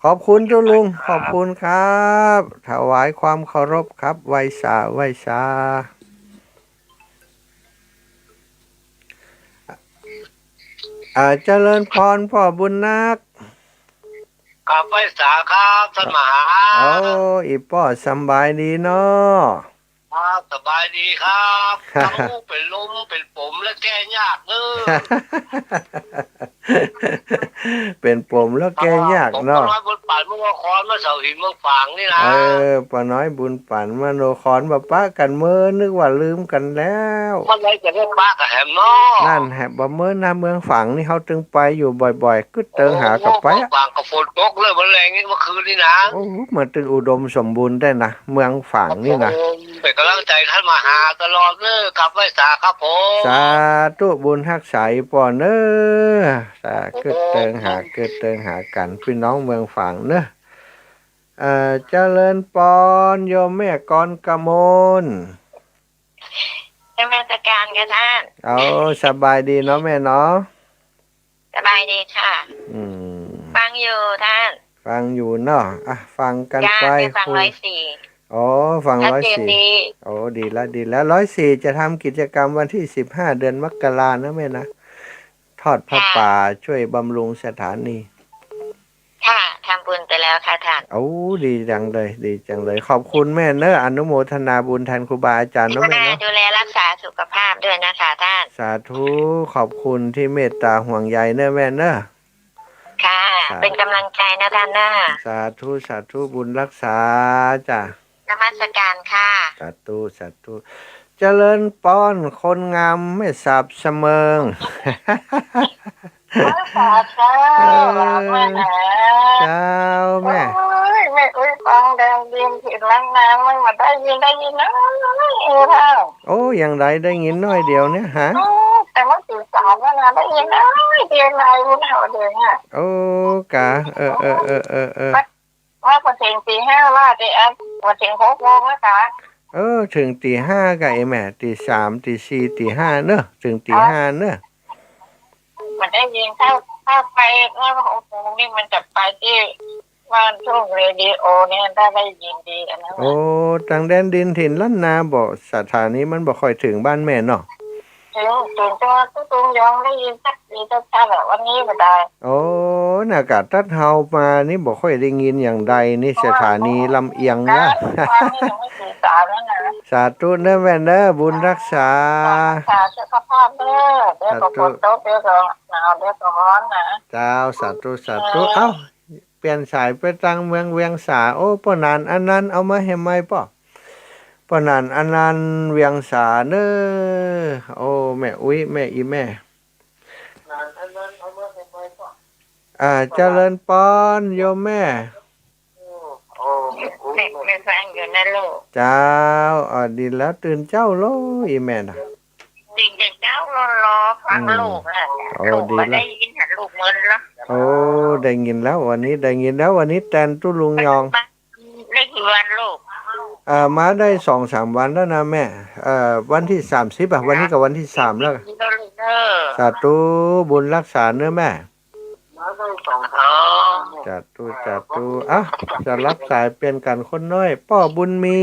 ขอบคุณตุ๊ลุง ครับ ขอบคุณครับ ถวายความเคารพครับ ไหว้สา ไหว้สา อ่า เจริญพรป้อบุญนัก กราบไหว้สาครับ ต้านมหา โอ้ อี่ป้อสำบายดีเนาะ ครับ สบายดีครับ ครับ เป๋นลมเป๋นป๋มแล้วแก้ยากเน้อ เป๋นป๋มแล้วแก้ยากเนาะ ผมป้อน้อยบุญปั๋นเมืองนคร มาเสาหินเมืองฝางนี่นะ เออ ป้อน้อยบุญปั๋นเมืองนคร บ่ปะกั๋นเมิน นึกว่าลืมกั๋นแล้ว เมื่อไหร่จะได้ปะกั๋นแหมเนาะ นั่นแหม บ่เมินนะ เมืองฝางนี่เฮาตึงไปอยู่บ่อยๆ กึ๊ดเติงหากลับไป โอ้ เมืองฝางก็ฝนตกเลย เมื่อแลงนี่ เมื่อคืนนี่นะ โอ้ มันตึงอุดมสมบูรณ์ได้นะ เมืองฝางนี่นะ ครับผม เป๋นก๋ำลังใจ๋ต้านมหาตลอดเน้อ กราบไหว้สาครับผม สาธุ บุญฮักษาป้อเน้อ สา กึ๊ดเติงหา กึ๊ดเติงหากั๋น ปี้น้องเมืองฝางเน้อ เอ่อ เจริญปอน โยมแม่กรกมล นมัสการค่ะต้าน เอา สบายดีเนาะแม่เนาะ สบายดีค่ะ อืม ฟังอยู่ต้าน ฟังอยู่เนาะ อ่ะ ฟังกั๋นไป จ้า ได้ฟัง คุย ร้อยสี่ อ๋อ ฟัง ชัดเจน ร้อยสี่ ดี โอ้ ดีละ ดีละ ร้อยสี่ จะทำกิจกรรมวันที่สิบห้า เดือนมกรานะแม่นะ ทอดผ้าป่า จ้า ช่วยบำรุงสถานี ค่ะ ทำบุญไปแล้วค่ะท่าน โอ้ ดีจังเลย ดีจังเลย ขอบคุณแม่เนอะ อนุโมทนาบุญแทนครูบาอาจารย์เนอะแม่เนอะ ดูแลรักษาสุขภาพด้วยนะคะท่าน สาธุ ขอบคุณที่เมตตาห่วงใยเนอะแม่เนอะ ค่ะ สาธุ เป็นกำลังใจนะท่านนะ สาธุ สาธุ บุญรักษาจ้ะ นมัสการค่ะ สาธุ สาธุ เจริญปอน คนงามแม่สาบเสมิง โอ้ย สาธุ เออ แม่นะ เจ้าแม่ โอ้ย แม่อุ๊ย ฟังแดงดินถิ่นล้านนา มันมาได้ยิน ได้ยินนะ เออ เท่า โอ้ อย่างใดได้ยินน้อยเดียวเนี่ยฮะ โอ้ แต่เมื่อตีสามแล้วนะ ได้ยินน้อยเดียว นายรู้เท่าเดิมอะ โอ้ กะ เออ เออ ว่า ว่าพอเถิงตีห้าว่าจะ เอ่อ พอเถิงหกโมงแล้วกะ เออ เถิงตีห้ากะไอ้แม่ ตีสาม ตีสี่ ตีห้าเนอะ เถิงตีห้าเนอะ มันได้ยิน ถ้า ถ้าไป ถ้าหกโมงนี่มันจะไปตี้บ้านทุ่งเรดิโอเนี่ย ถ้าได้ยินดีอันนั้นน่ะ โอ้ ตางแดนดินถิ่นล้านนาบ่ สถานีมันบ่ค่อยเถิงบ้านแม่เนาะ เถิง เถิงจังหวัดตุ้งยองได้ยินสักทีชัดๆ อะ วันนี้บ่ได้ โอ้ น่ะกะตัดเฮามานี่บ่ค่อยได้ยินอย่างใดนี่ เพราะว่า สถานีลำเอียงนะ เมื่อวานนี่ยังไม่ถึงสามแล้วนะ สาธุเนอะแม่เนอะ บุญรักษา สาธุ สุขภาพเด้อ เดี๋ยวก็ สาธุ ฝนตก เดี๋ยวก็หนาว เดี๋ยวก็ฮ้อนนะ เจ้า สาธุ สาธุ เออ เอ้า เปลี่ยนสายไปตางเมืองเวียงสา โอ้ ป้อหนานอนันต์ เอามาแหมใหม่ป้อ ป้อหนานอนันต์ เวียงสาเนอะ โอ้ แม่อุ๊ย แม่อีแม่ อ่า เจริญปอน โยมแม่ แม่ แม่ฟังอยู่นะลูก เจ้า อ่า ดีแล้ว ตื่นเจ๊าโลอีแม่น่ะ ตื่นแต่เจ๊าโล รอฟัง อืม ลูกน่ะ โอ้ ลูก ดีแล้ว บ่ได้ยินน่ะ ลูกมึนแล้ว โอ้ ได้ยินแล้ว วันนี้ได้ยินแล้ว วันนี้แตนตุ๊ลุงยอง ได้กี่วันลูก อ่า มาได้สองสามวันแล้วนะแม่ เอ่อ วันที่สามสิบอะ วันนี้ก็วันที่สามแล้ว เออ สาธุ บุญรักษาเนอะแม่ มาได้สองสามวัน สาธุ สาธุ อ่ะ จะรับสายเปลี่ยนกันคนน้อย ป้อบุญมี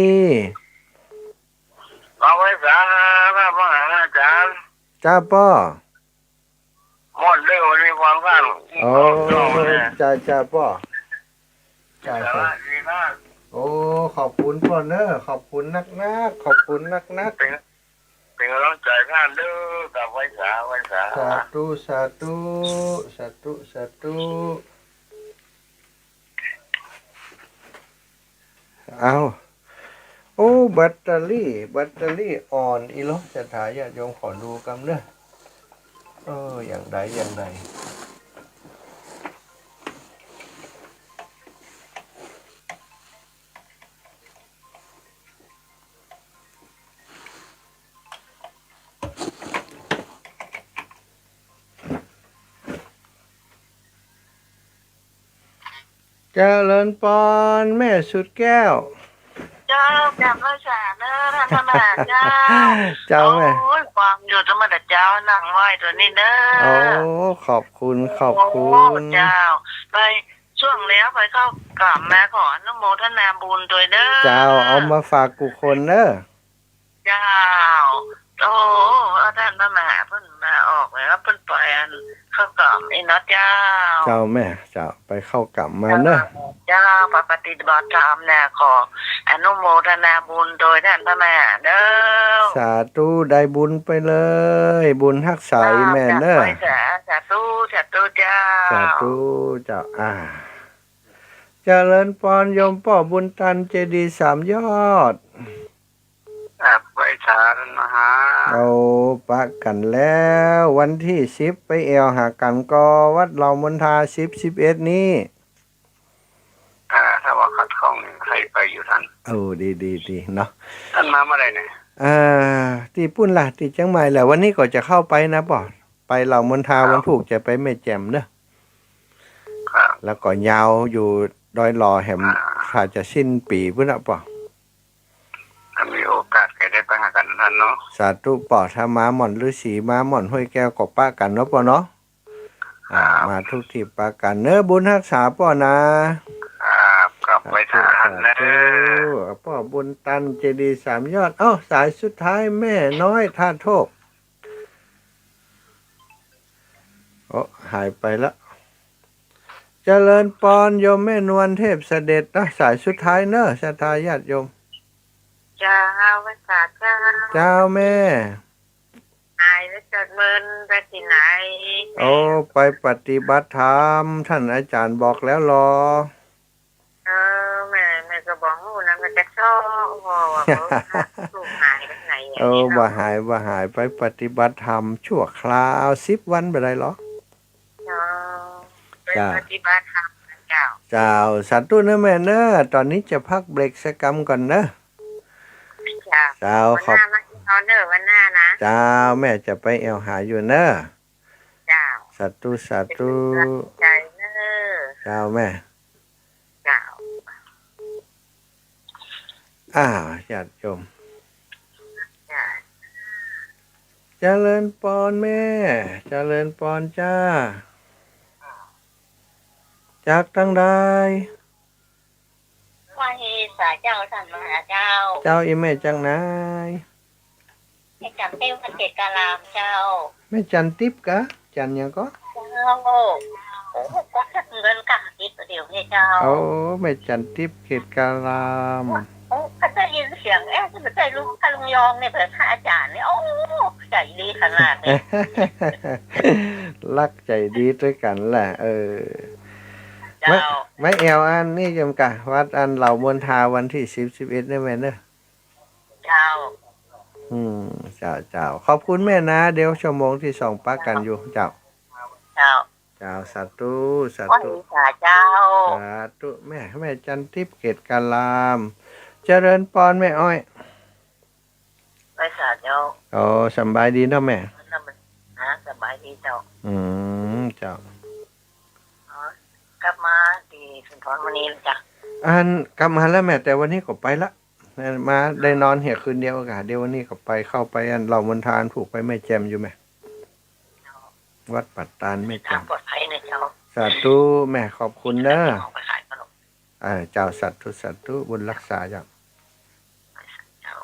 เอาไว้สาระพระมหาอาจารย์ จ้าป้อ หมดเรื่องวันนี้ความข้าง โอ้ จ้า จ้าป้อ จ้า สาระดีมาก โอ้ ขอบคุณป้อเนอะ ขอบคุณนักๆ ขอบคุณนักๆ เป็น เป็นกำลังใจท่านเด้อ กับไหว้สา ไหว้สา สาธุ สาธุ สาธุ สาธุ เอา โอ้ แบตเตอรี่ แบตเตอรี่อ่อนอีหลอ ศรัทธาญาติโยมขอดูกำเนอะ เออ อย่างใด อย่างใด เจริญปอนแม่สุดแก้ว เจ้า เจ้า เจ้าสาเนอะ ท่านพระมหาเจ้า เจ้าแม่ โอ้ย ฟังอยู่ตั้งแต่เจ๊า นั่งไหว้ตัวนี้เนอะ โอ้ ขอบคุณ ขอบคุณ โอ้ เจ้า ไปช่วงแล้วไปเข้ากราบมา ขออนุโมทนาบุญด้วยเนอะ เจ้า เอามาฝากกู้คนเนอะ เจ้า โอ้ ท่านพระมหาเปิ้นมาออกแล้ว เปิ้นไปอันเข้ากราบนี่เนาะเจ้า เจ้าแม่ เจ้า ไปเข้ากราบมาเนอะ เจ้า ไปปฏิบัติธรรมนะ ขออนุโมทนาบุญโดยท่านพระมหาเด้อ สาธุ ได้บุญไปเลย บุญฮักษาอีแม่เนอะ เจ้า สาธุ สาธุเจ้า สาธุเจ้า อ่า เจริญปอนโยมป้อบุญตัน เจดีย์สามยอด ครับ ไหว้สาท่านมหา เอาปะกั๋นแล้ว วันตี้สิบไปแอ่วหากั๋นก่อวัดเหล่ามนทา สิบ สิบเอ็ดนี้ อ่า ถ้าว่าขัดข้องนี่ใค่ไปอยู่ท่าน โอ้ ดี ดี ดีเนาะ ท่านมาเมื่อไหร่เนี่ย เอ่อ ตี้ปุ้นล่ะ ตี้เจียงใหม่แหละ วันนี้ก็จะเข้าไปนะป้อ ไปเหล่ามนทา ครับ วันพูกจะไปแม่แจ่มเนอะ ครับ แล้วก็ยาวอยู่ดอยหล่อแหม อ่า ถ้าจะสิ้นปี๋ปุ้นน่ะป้อ ถ้ามีโอกาสก็ได้ไปหากั๋นท่านเนาะ สาธุป้อ ถ้ามาหม่อนฤๅษี มาหม่อนห้วยแก้วก็ปะกั๋นเนาะป้อเนาะ อ่า ครับ มาทุกทีปะกั๋นเนอะ บุญฮักษาป้อนะ ครับ ครับ ไหว้สาท่านนะ สาธุ ป้อบุญตัน เจดีย์สามยอด เอ้า สายสุดท้ายแม่น้อยท่าโทก โอ้ หายไปละ เจริญปอนโยมแม่นวลเทพเสด็จนะ สายสุดท้ายเนอะ ศรัทธาญาติโยม เจ้า ไหว้สาเจ้า เจ้าแม่ หายแล้วเจ้า เมินไปตี้ไหน โอ้ ไปปฏิบัติธรรม ท่านอาจารย์บอกแล้วลอ เออ แม่ แม่ก็บ่ฮู้นะ แม่ก็ซ้อว่า ว่าลูกหายไปไหน เออ บ่หาย บ่หาย ไปปฏิบัติธรรมชั่วคราว สิบวันบ่ได้ลอ เจ้า ไป จ้า ปฏิบัติธรรมนะเจ้า เจ้า สาธุเนอะแม่เนอะ ต๋อนนี้จะพักเบรกสักกำก่อนเนอะ เจ้า เจ้า วันหน้า ขอบ มาเยี่ยมเนอะ วันหน้านะ เจ้า แม่จะไปแอ่วหาอยู่เนอะ เจ้า สาธุ สาธุ เป๋นก๋ำลังใจ๋เนอะ เจ้าแม่ เจ้า อ้าว ญาติโยม เจ้า เจริญปอนแม่ เจริญปอนจ้า จากตังใด ไหว้สาเจ้า ท่านมหาเจ้า เจ้า อี่แม่จากไหน แม่จันติ๊บ วัดเกตการามเจ้า แม่จันติ๊บกะ จันหยังก็ เจ้า โอ้ ก็จักเงินกะติ๊บเดี๋ยวนี้เจ้า โอ้ แม่จันติ๊บ เกตการาม โอ้ ก็ได้ยินเสียง เอ๊ะ นี่มันใจ้ลุง พระลุงยองเนี่ย เป๋นพระอาจ๋ารย์เนี่ย โอ้ ใจ๋ดีขนาดนี้ ฮักใจ๋ดีตวยกั๋นแหละ เออ เจ้า มา มาแอ่วอันนี้โยมกะ วัดอันเหล่ามนทาวันตี้สิบ สิบเอ็ดเนี่ยแม่เนอะ เจ้า อืม เจ้า เจ้า ขอบคุณแม่นะ เดี๋ยวชั่วโมงตี้สองปะกั๋นอยู่ เจ้า เจ้า เจ้า สาธุ สาธุ ไหว้สาเจ้า สาธุ แม่ แม่จันติ๊บ เกตการาม เจริญปอนแม่อ้อย ไหว้สาเจ้า โอ้ สำบายดีเนาะแม่ นะ สบายดีเจ้า อืม เจ้า อ๋อ กลับมาตี้สุนทรวันนี้แล้วจ้ะ อัน กลับมาแล้วแม่ แต่วันนี้ก็ไปละ มาได้นอนเหียคืนเดียวกะ เดี๋ยววันนี้ก็ไป เข้าไปอันเหล่ามนทาอันผูกไปแม่แจ่มอยู่แม่ วัดป่าตาดแม่แจ่ม ปลอดภัยนะเจ้า สาธุแม่ ขอบคุณเนอะ ออกไปขายขนม เออ เจ้า สาธุ สาธุ บุญรักษาเจ้า เจ้า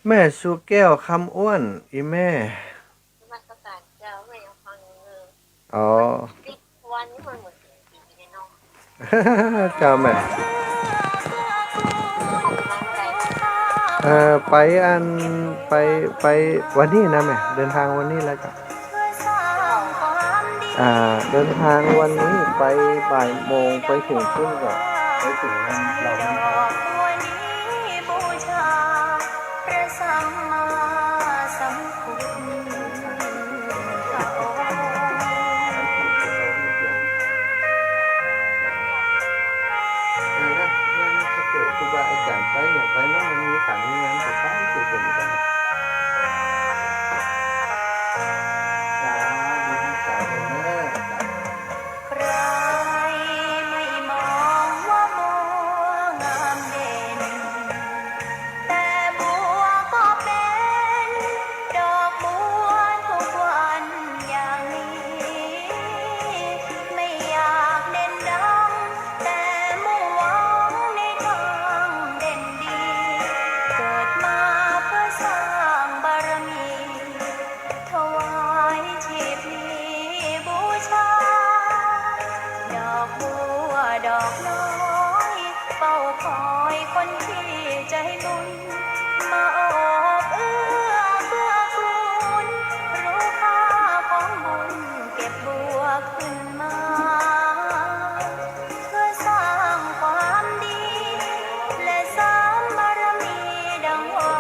แม่สุแก้ว คำอ้วน อี่แม่ นมัสการเจ้า แม่ยังฟังอยู่เลย อ๋อ วันนี้มันเหมือนเสียงผีเลยเนาะ เจ้าแม่ เอ่อ ไปอัน ไป ไปวันนี้นะแม่ เดินทางวันนี้แล้วจ้ะ อ่า เดินทางวันนี้ไปบ่ายโมง ไปถึงปุ้นก็ ไปถึงวันเหล่ามนทา พระสัมมาสัมพุทธเจ้า เออนะ เนี่ยนะ ถ้าเกิดครูบาอาจ๋ารย์ไปอย่างไปเนาะ มันมีขันมีงานก็ไป ไปเกิดกัน สาธุ สาธุเนอะ ใครไม่มองว่าบัวงามเด่น แต่บัวก็เป็นดอกบัวทุกวันอย่างนี้ ไม่อยากเด่นดัง แต่มุ่งหวังในทางเด่นดี เกิดมาเพื่อสร้างบารมี ถวายชีพนี้บูชา ดอกบัวดอกน้อย เฝ้าคอยคนที่ใจบุญ มาโอบเอื้อเกื้อกูล รู้ค่าของบุญ เก็บบัวขึ้นมา เพื่อสร้างความดี และสานบารมีดังว่า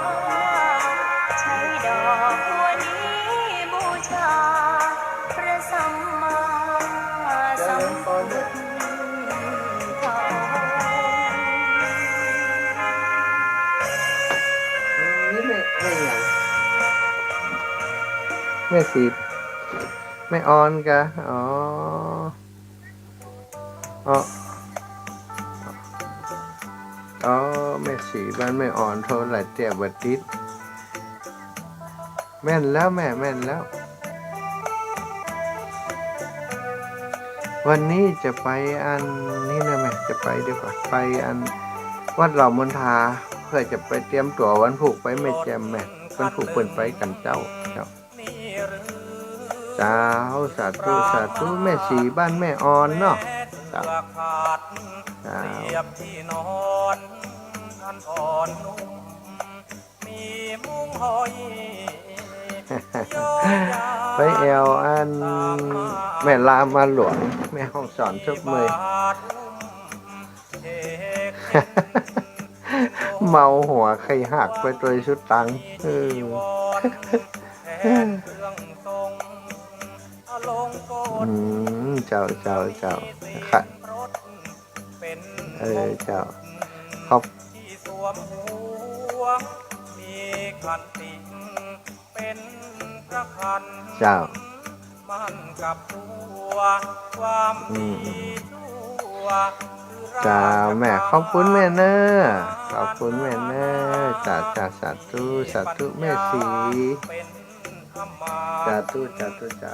ใช้ดอกบัวนี้บูชา พระสัมมาสัมพุทธเจ้า นี่แม่ แม่หยัง แม่สี แม่ออนกะ อ๋อ อ๋อ อ๋อ แม่สีบ้านแม่ออนโทรหลายเตื้อบ่ติด แม่นแล้วแม่ แม่นแล้ว วันนี้จะไปอันนี้นะแม่ จะไปดีกว่า ไปอันวัดเหล่ามนทา เพื่อจะไปเตรียมตั๋ววันผูกไปแม่แจ่มแม่ วันผูกเปิ้นไปกั๋นเจ้า เจ้า มีหรือ เจ้า สาธุ สาธุ แม่ศรีบ้านแม่ออนเนาะ เจ้า เจ้า ไปแอ่วอันแม่ลามาหลวง แม่ฮ่องสอนซบเมย เมาหัวไข่หักไปตวยสุดตัง เออ อืม เจ้า เจ้า เจ้า ค่ะ เออ เจ้า ขอบ เจ้า อืม เจ้า แม่ ขอบคุณแม่เน้อ ขอบคุณแม่เน้อ เจ้า เจ้า สาธุ สาธุ แม่ศรี สาธุ สาธุ เจ้า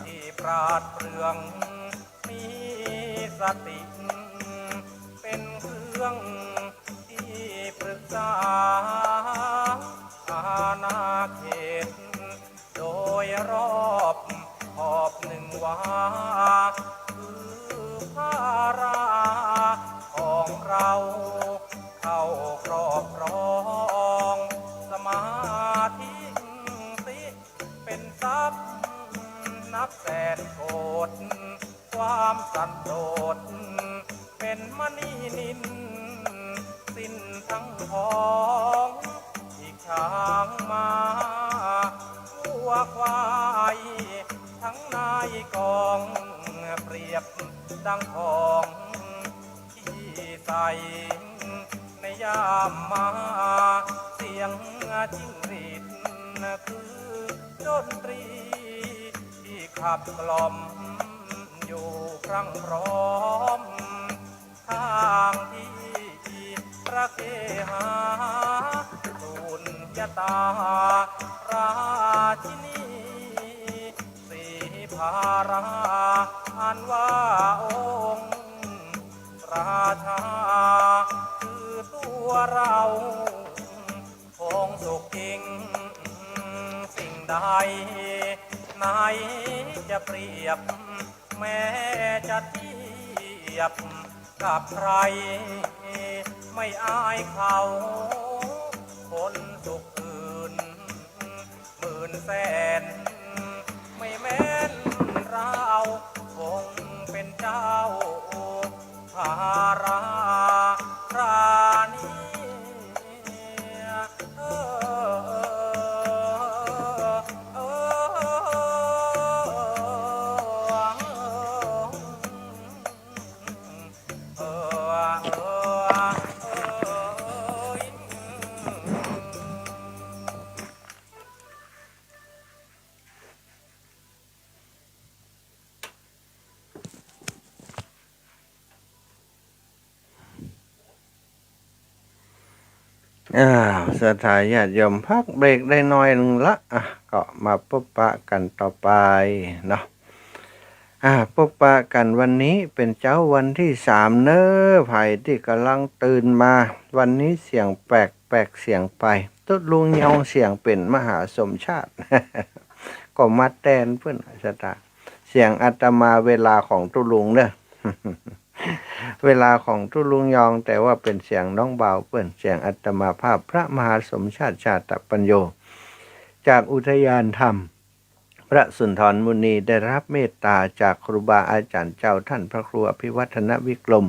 อ้าว ศรัทธาญาติโยม พักเบรกได้หน่อยนึ่งละ อ่ะ ก็มาพบปะกั๋นต่อไปเนาะ อ่า พบปะกั๋นวันนี้เป๋นเจ๊าวันตี้สามเน้อ ใผตี้ก่ำลังตื่นมา วันนี้เสียงแปลกๆ เสียงไป ตุ๊ลุงยองเสียงเป๋นมหาสมชาติ ก็มาแตนเปิ้น ศรัทธา เสียงอาตมาเวลาของตุ๊ลุงเน้อ เวลาของตุ๊ลุงยอง แต่ว่าเป๋นเสียงน้องบ่าวเปิ้น เสียงอาตมาภาพพระมหาสมชาติ ชาตปัญโญ จากอุทยานธรรม พระสุนทรมุนี ได้รับเมตตาจากครูบาอาจ๋ารย์เจ้า ต้านพระครูอภิวัฒนวิกรม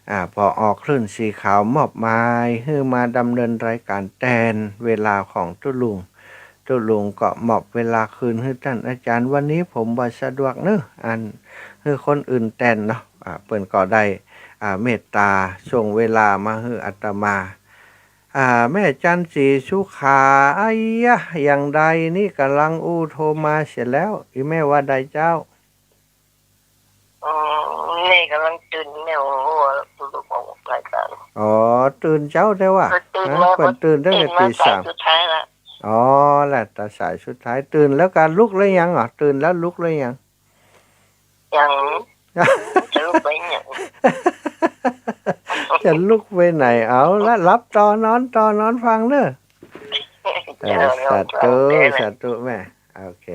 อ่า ผอ.คลื่นสีขาวมอบหมายหื้อมาดำเนินรายก๋านแตนเวลาของตุ๊ลุง ตุ๊ลุงก็มอบเวลาคืนหื้อต้านอาจ๋ารย์ วันนี้ผมบ่สะดวกเน้อ อันหื้อคนอื่นแตนเนาะ อ่า เปิ้นก็ได้ อ่า เมตตาส่งเวลามาหื้ออาตมา อ่า แม่จันทร์ศรีสุขา ไอ้ยะ อย่างใดนี่ ก่ำลังอู้โทรมาเสียแล้ว อีแม่ว่าใดเจ้า อืม แม่ก่ำลังตื่น แม่โอ้โห ลูกออกรายก๋าน อ๋อ ตื่นเจ๊าแต๊ว่ะ เออ ตื่น นะ มา เปิ้นตื่นตั้งแต่ตีสาม ตื่นมาสายสุดท้ายละ อ๋อ ละ ตาสายสุดท้าย ตื่นแล้วกาลุกแล้วยังอ่ะ ตื่นแล้วลุกแล้วยัง ยัง จะลุกไปไหน จะลุกไปไหน เอาละ หลับต่อ นอนต่อ นอนฟังเน้อ เออ เจ้า สาธุ นอนฟังเน้อ สาธุแม่ โอเค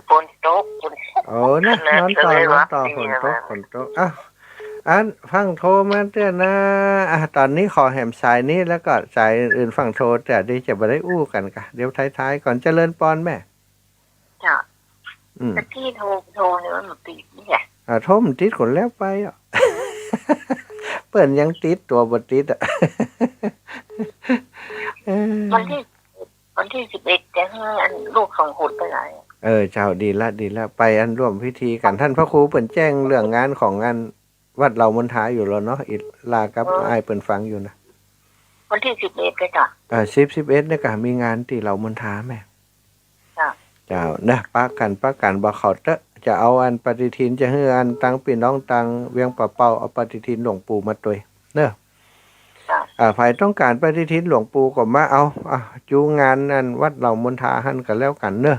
ฝนตก ฝนตก โอ้นะ นอนต่อ นอนต่อ ฝนตก ฝนตก อ้าว อันฟั่งโทรมาเตื้อนะ อ่ะ ต๋อนนี้ขอแหมสายนี้ แล้วก็สายอื่นๆ ฟั่งโทร แต่เดี๋ยวจะบ่ได้อู้กั๋นกะ เดี๋ยวท้ายๆ ก่อน เจริญปอนแม่ เจ้า อืม ตะกี้โทร โทรเนี่ยมันบ่ติดเนี่ย อ่า โทรมันติดก่อนแล้วไปอ่ะ เปิ้นยังติดตั๋วบ่ติดอ่ะ เออ วันตี้ วันตี้สิบเอ็ดจะหื้ออันลูกสองคนไปไหน เออ เจ้า ดีละ ดีละ ไปอันร่วมพิธีกั๋น ท่านพระครูเปิ้นแจ้งเรื่องงานของงานวัดเหล่ามณฑาอยู่แล้วเนาะ อิหล่ากับ เออ อ้ายเปิ้นฟังอยู่นะ วันตี้สิบเอ็ดก็จ้ะ เออ สิบ สิบเอ็ดเนี่ยก็มีงานตี้เหล่ามณฑาแม่ จ้ะ เจ้า นะ ปะกั๋น ปะกั๋น บ่เข้าเต๊อะ จะเอาอันปฏิทิน จะหื้ออันตังปี้น้องตังเวียงป่าเป้า เอาปฏิทินหลวงปู่มาตวย เนอะ จ้ะ อ่า ใผต้องก๋านปฏิทินหลวงปู่ก็มาเอา อ่ะ จูงานอันวัดเหล่ามณฑาหั้นก็แล้วกั๋นเนอะ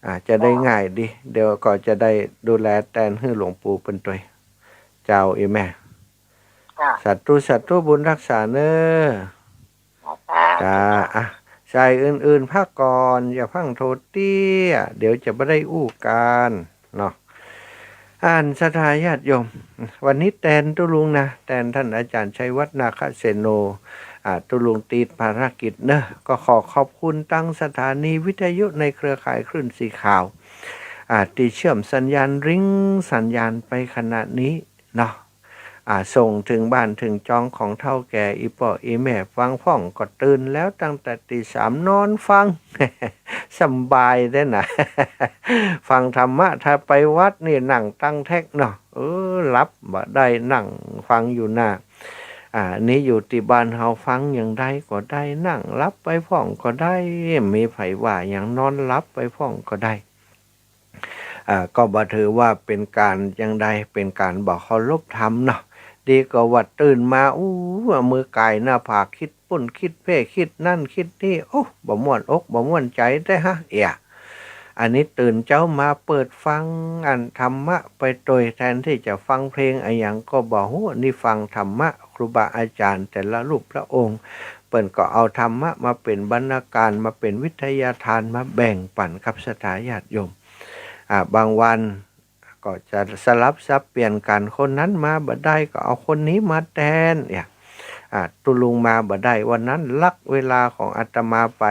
อ่า จะได้ จ้ะ ง่ายดี เดี๋ยวก็จะได้ดูแลแตนหื้อหลวงปู่เปิ้นตวย เจ้า อีแม่ จ้ะ สาธุ สาธุ บุญฮักษาเนอะ จ้ะ อ่ะ สายอื่นๆ พักก่อน อย่าเพิ่งโทรเตี้ย เดี๋ยวจะบ่ได้อู้กั๋นเนาะ อันศรัทธาญาติโยม วันนี้แตนตุ๊ลุงนะ แตนท่านอาจารย์ชัยวัฒน์ นาคเสโน อ่า ตุ๊ลุงติดภารกิจเนอะ ก็ขอขอบคุณตังสถานีวิทยุในเครือข่ายคลื่นสีขาว อ่า ตี้เชื่อมสัญญาณริงสัญญาณไปขณะนี้เนาะ อ่า ส่งเถิงบ้านเถิงจองของเฒ่าแก่อี่ป้ออี่แม่ฟังพ่องก็ตื่นแล้วตั้งแต่ตีสามนอนฟัง สบายเด้อนะ ฟังธรรมะ ถ้าไปวัดนี่นั่งตั้งแท็กเนาะ เออ หลับบ่ได้ นั่งฟังอยู่นา อ่า นี่อยู่ตี้บ้านเฮาฟังอย่างใดก็ได้ นั่งหลับไปพ่องก็ได้ มีใผว่าหยัง นอนหลับไปพ่องก็ได้ อ่า ก็บ่ถือว่าเป๋นก๋านอย่างใด เป๋นก๋านบ่เคารพธรรมเนาะ ดีกว่าว่าตื่นมา อู้ เอามือก่ายหน้าผาก กึ๊ดปุ้นกึ๊ดเพ่กึ๊ดนั่นกึ๊ดนี่ โอ้ บ่ม่วนอกบ่ม่วนใจ๋แต๊ฮะ เอีย อันนี้ตื่นเจ๊ามาเปิดฟังอันธรรมะไปตวย แตนตี้จะฟังเพลงอะหยังก็บ่ฮู้ นี่ฟังธรรมะ ครูบาอาจารย์แต่ละรูปพระองค์ เปิ้นก็เอาธรรมะมาเป๋นบรรณาการ มาเป๋นวิทยาทาน มาแบ่งปั๋นกับศรัทธาญาติโยม อ่า บางวันก็จะสลับสับเปลี่ยนกั๋น คนนั้นมาบ่ได้ก็เอาคนนี้มาแตน เนี่ย อ่า ตุ๊ลุงมาบ่ได้ วันนั้นลักเวลาของอาตมาไป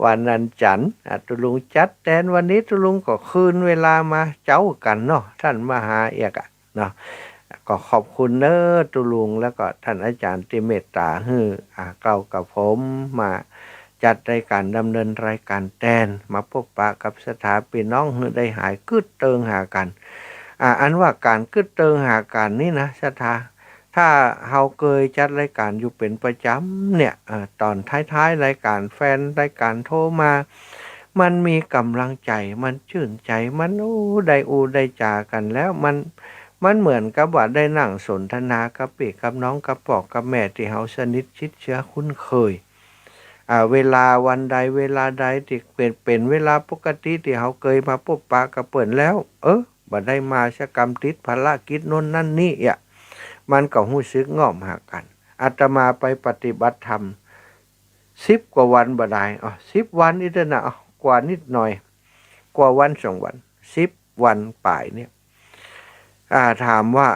วันอันจั๋นทร์ อ่า ตุ๊ลุงจัดแตน วันนี้ตุ๊ลุงก็คืนเวลามาเจ๊ากั๋นเนาะ ต้านมาหาเอียกอะ เนาะ ก็ขอบคุณเน้อตุ๊ลุง แล้วก็ต้านอาจ๋ารย์ตี้เมตต๋าหื้อ อ่า เกล้ากับผมมาจัดรายก๋าน ดำเนินรายก๋านแตน มาปบปะกับศรัทธาปี้น้องหื้อได้หายกึ๊ดเติงหากั๋น อ่า อันว่าก๋านกึ๊ดเติงหากั๋นนี่นะศรัทธา ถ้าเฮาเกยจัดรายก๋านอยู่เป๋นประจ๋ำเนี่ย เอ่อ ต๋อนท้ายๆ รายก๋าน แฟนรายก๋านโทรมา มันมีก๋ำลังใจ๋ มันจื้นใจ๋ มัน โอ้ ได้อู้ได้จ๋ากั๋นแล้ว มัน มันเหมือนกับว่าได้นั่งสนทนากับปี้กับน้อง กับป้อกับแม่ตี้เฮาสนิทชิดเชื้อคุ้นเคย อ่า เวลาวันใดเวลาใดตี้เป๋น เป๋นเวลาปกติตี้เฮาเกยมาปบปะกับเปิ้นแล้ว เออ บ่ได้มาสักกำ ติดภารกิจโน้นนั่นนี่อะ มันก็ฮู้สึกง่อมหากั๋น อาตมาไปปฏิบัติธรรมสิบกว่าวันบ่ดาย อ๋อ สิบวันอี้เต๊อะนะ อ๋อ กว่านิดหน่อย กว่าวันสองวัน สิบวันป๋ายเนี่ย อ่า ถามว่า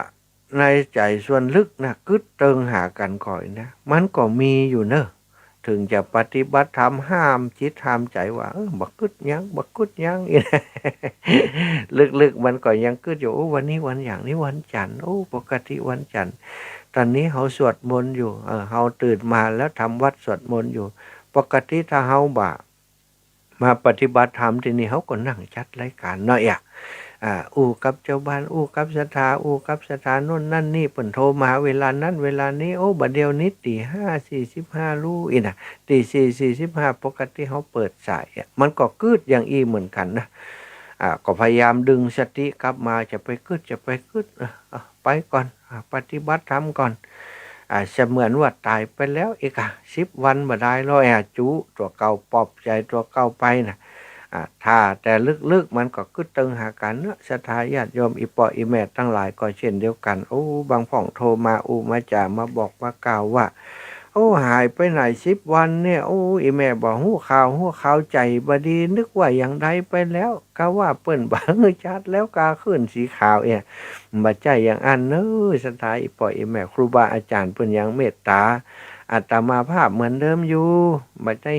ในใจ๋ส่วนลึกนะ กึ๊ดเติงหากั๋นก่อยนะ มันก็มีอยู่เน้อ เถิงจะปฏิบัติธรรมห้ามจิตห้ามใจ๋ว่า เออ บ่กึ๊ดหยัง บ่กึ๊ดหยัง ลึกๆ มันก็ยังกึ๊ดอยู่ โอ้ วันนี้วันหยัง นี่วันจั๋นทร์ โอ้ ปกติวันจั๋นทร์ ต๋อนนี้เฮาสวดมนต์อยู่ เออ เฮาตื่นมาแล้วทำวัตรสวดมนต์อยู่ ปกติถ้าเฮาบ่า มาปฏิบัติธรรมตี้นี่ เฮาก็นั่งจัดรายก๋านเนาะ เอีย อ่า อู้กับจาวบ้าน อู้กับศรัทธา อู้กับศรัทธาโน้นนั่นนี่ เปิ้นโทรมาเวลานั้นเวลานี้ โอ้ บ่าเดี่ยวนี้ตี๋ห้าสี่สิบห้าลู่อี้นะ ตี๋สี่สี่สิบห้า ปกติเฮาเปิดสายอะ มันก็กึ๊ดอย่างอี้เหมือนกั๋นนะ อ่า ก็พยายามดึงสติกลับมา จะไปกึ๊ด จะไปกึ๊ด เออ เออ ไปก่อน อ่า ปฏิบัติธรรมก่อน อ่า เสมือนว่าต๋ายไปแล้วอี้กา สิบวันบ่ดายลอ อ่า จุตั๋วเก่า ปลอบใจ๋ตั๋วเก่าไปนะ อ่า ถ้าแต่ลึกๆ มันก็กึ๊ดเติงหากั๋นเนาะ ศรัทธาญาติโยม อี่ป้ออี่แม่ตังหลายก็เช่นเดียวกั๋น โอ้ บางพ่องโทรมาอู้มาจ๋า มาบอกมากล่าวว่า โอ้ หายไปไหนสิบวันเนี่ย โอ้ อี่แม่บ่ฮู้ข่าว ฮู้ข่าวใจ๋บ่ดี นึกว่าอย่างใดไปแล้ว กาว่าเปิ้นบ่หื้อจัดแล้ว กาขึ้นสีขาวเอีย บ่ใจ้อย่างอั้นเน่อ ศรัทธาอี่ป้ออี่แม่ ครูบาอาจ๋ารย์เปิ้นยังเมตต๋าอาตมาภาพเหมือนเดิมอยู่ บ่ได้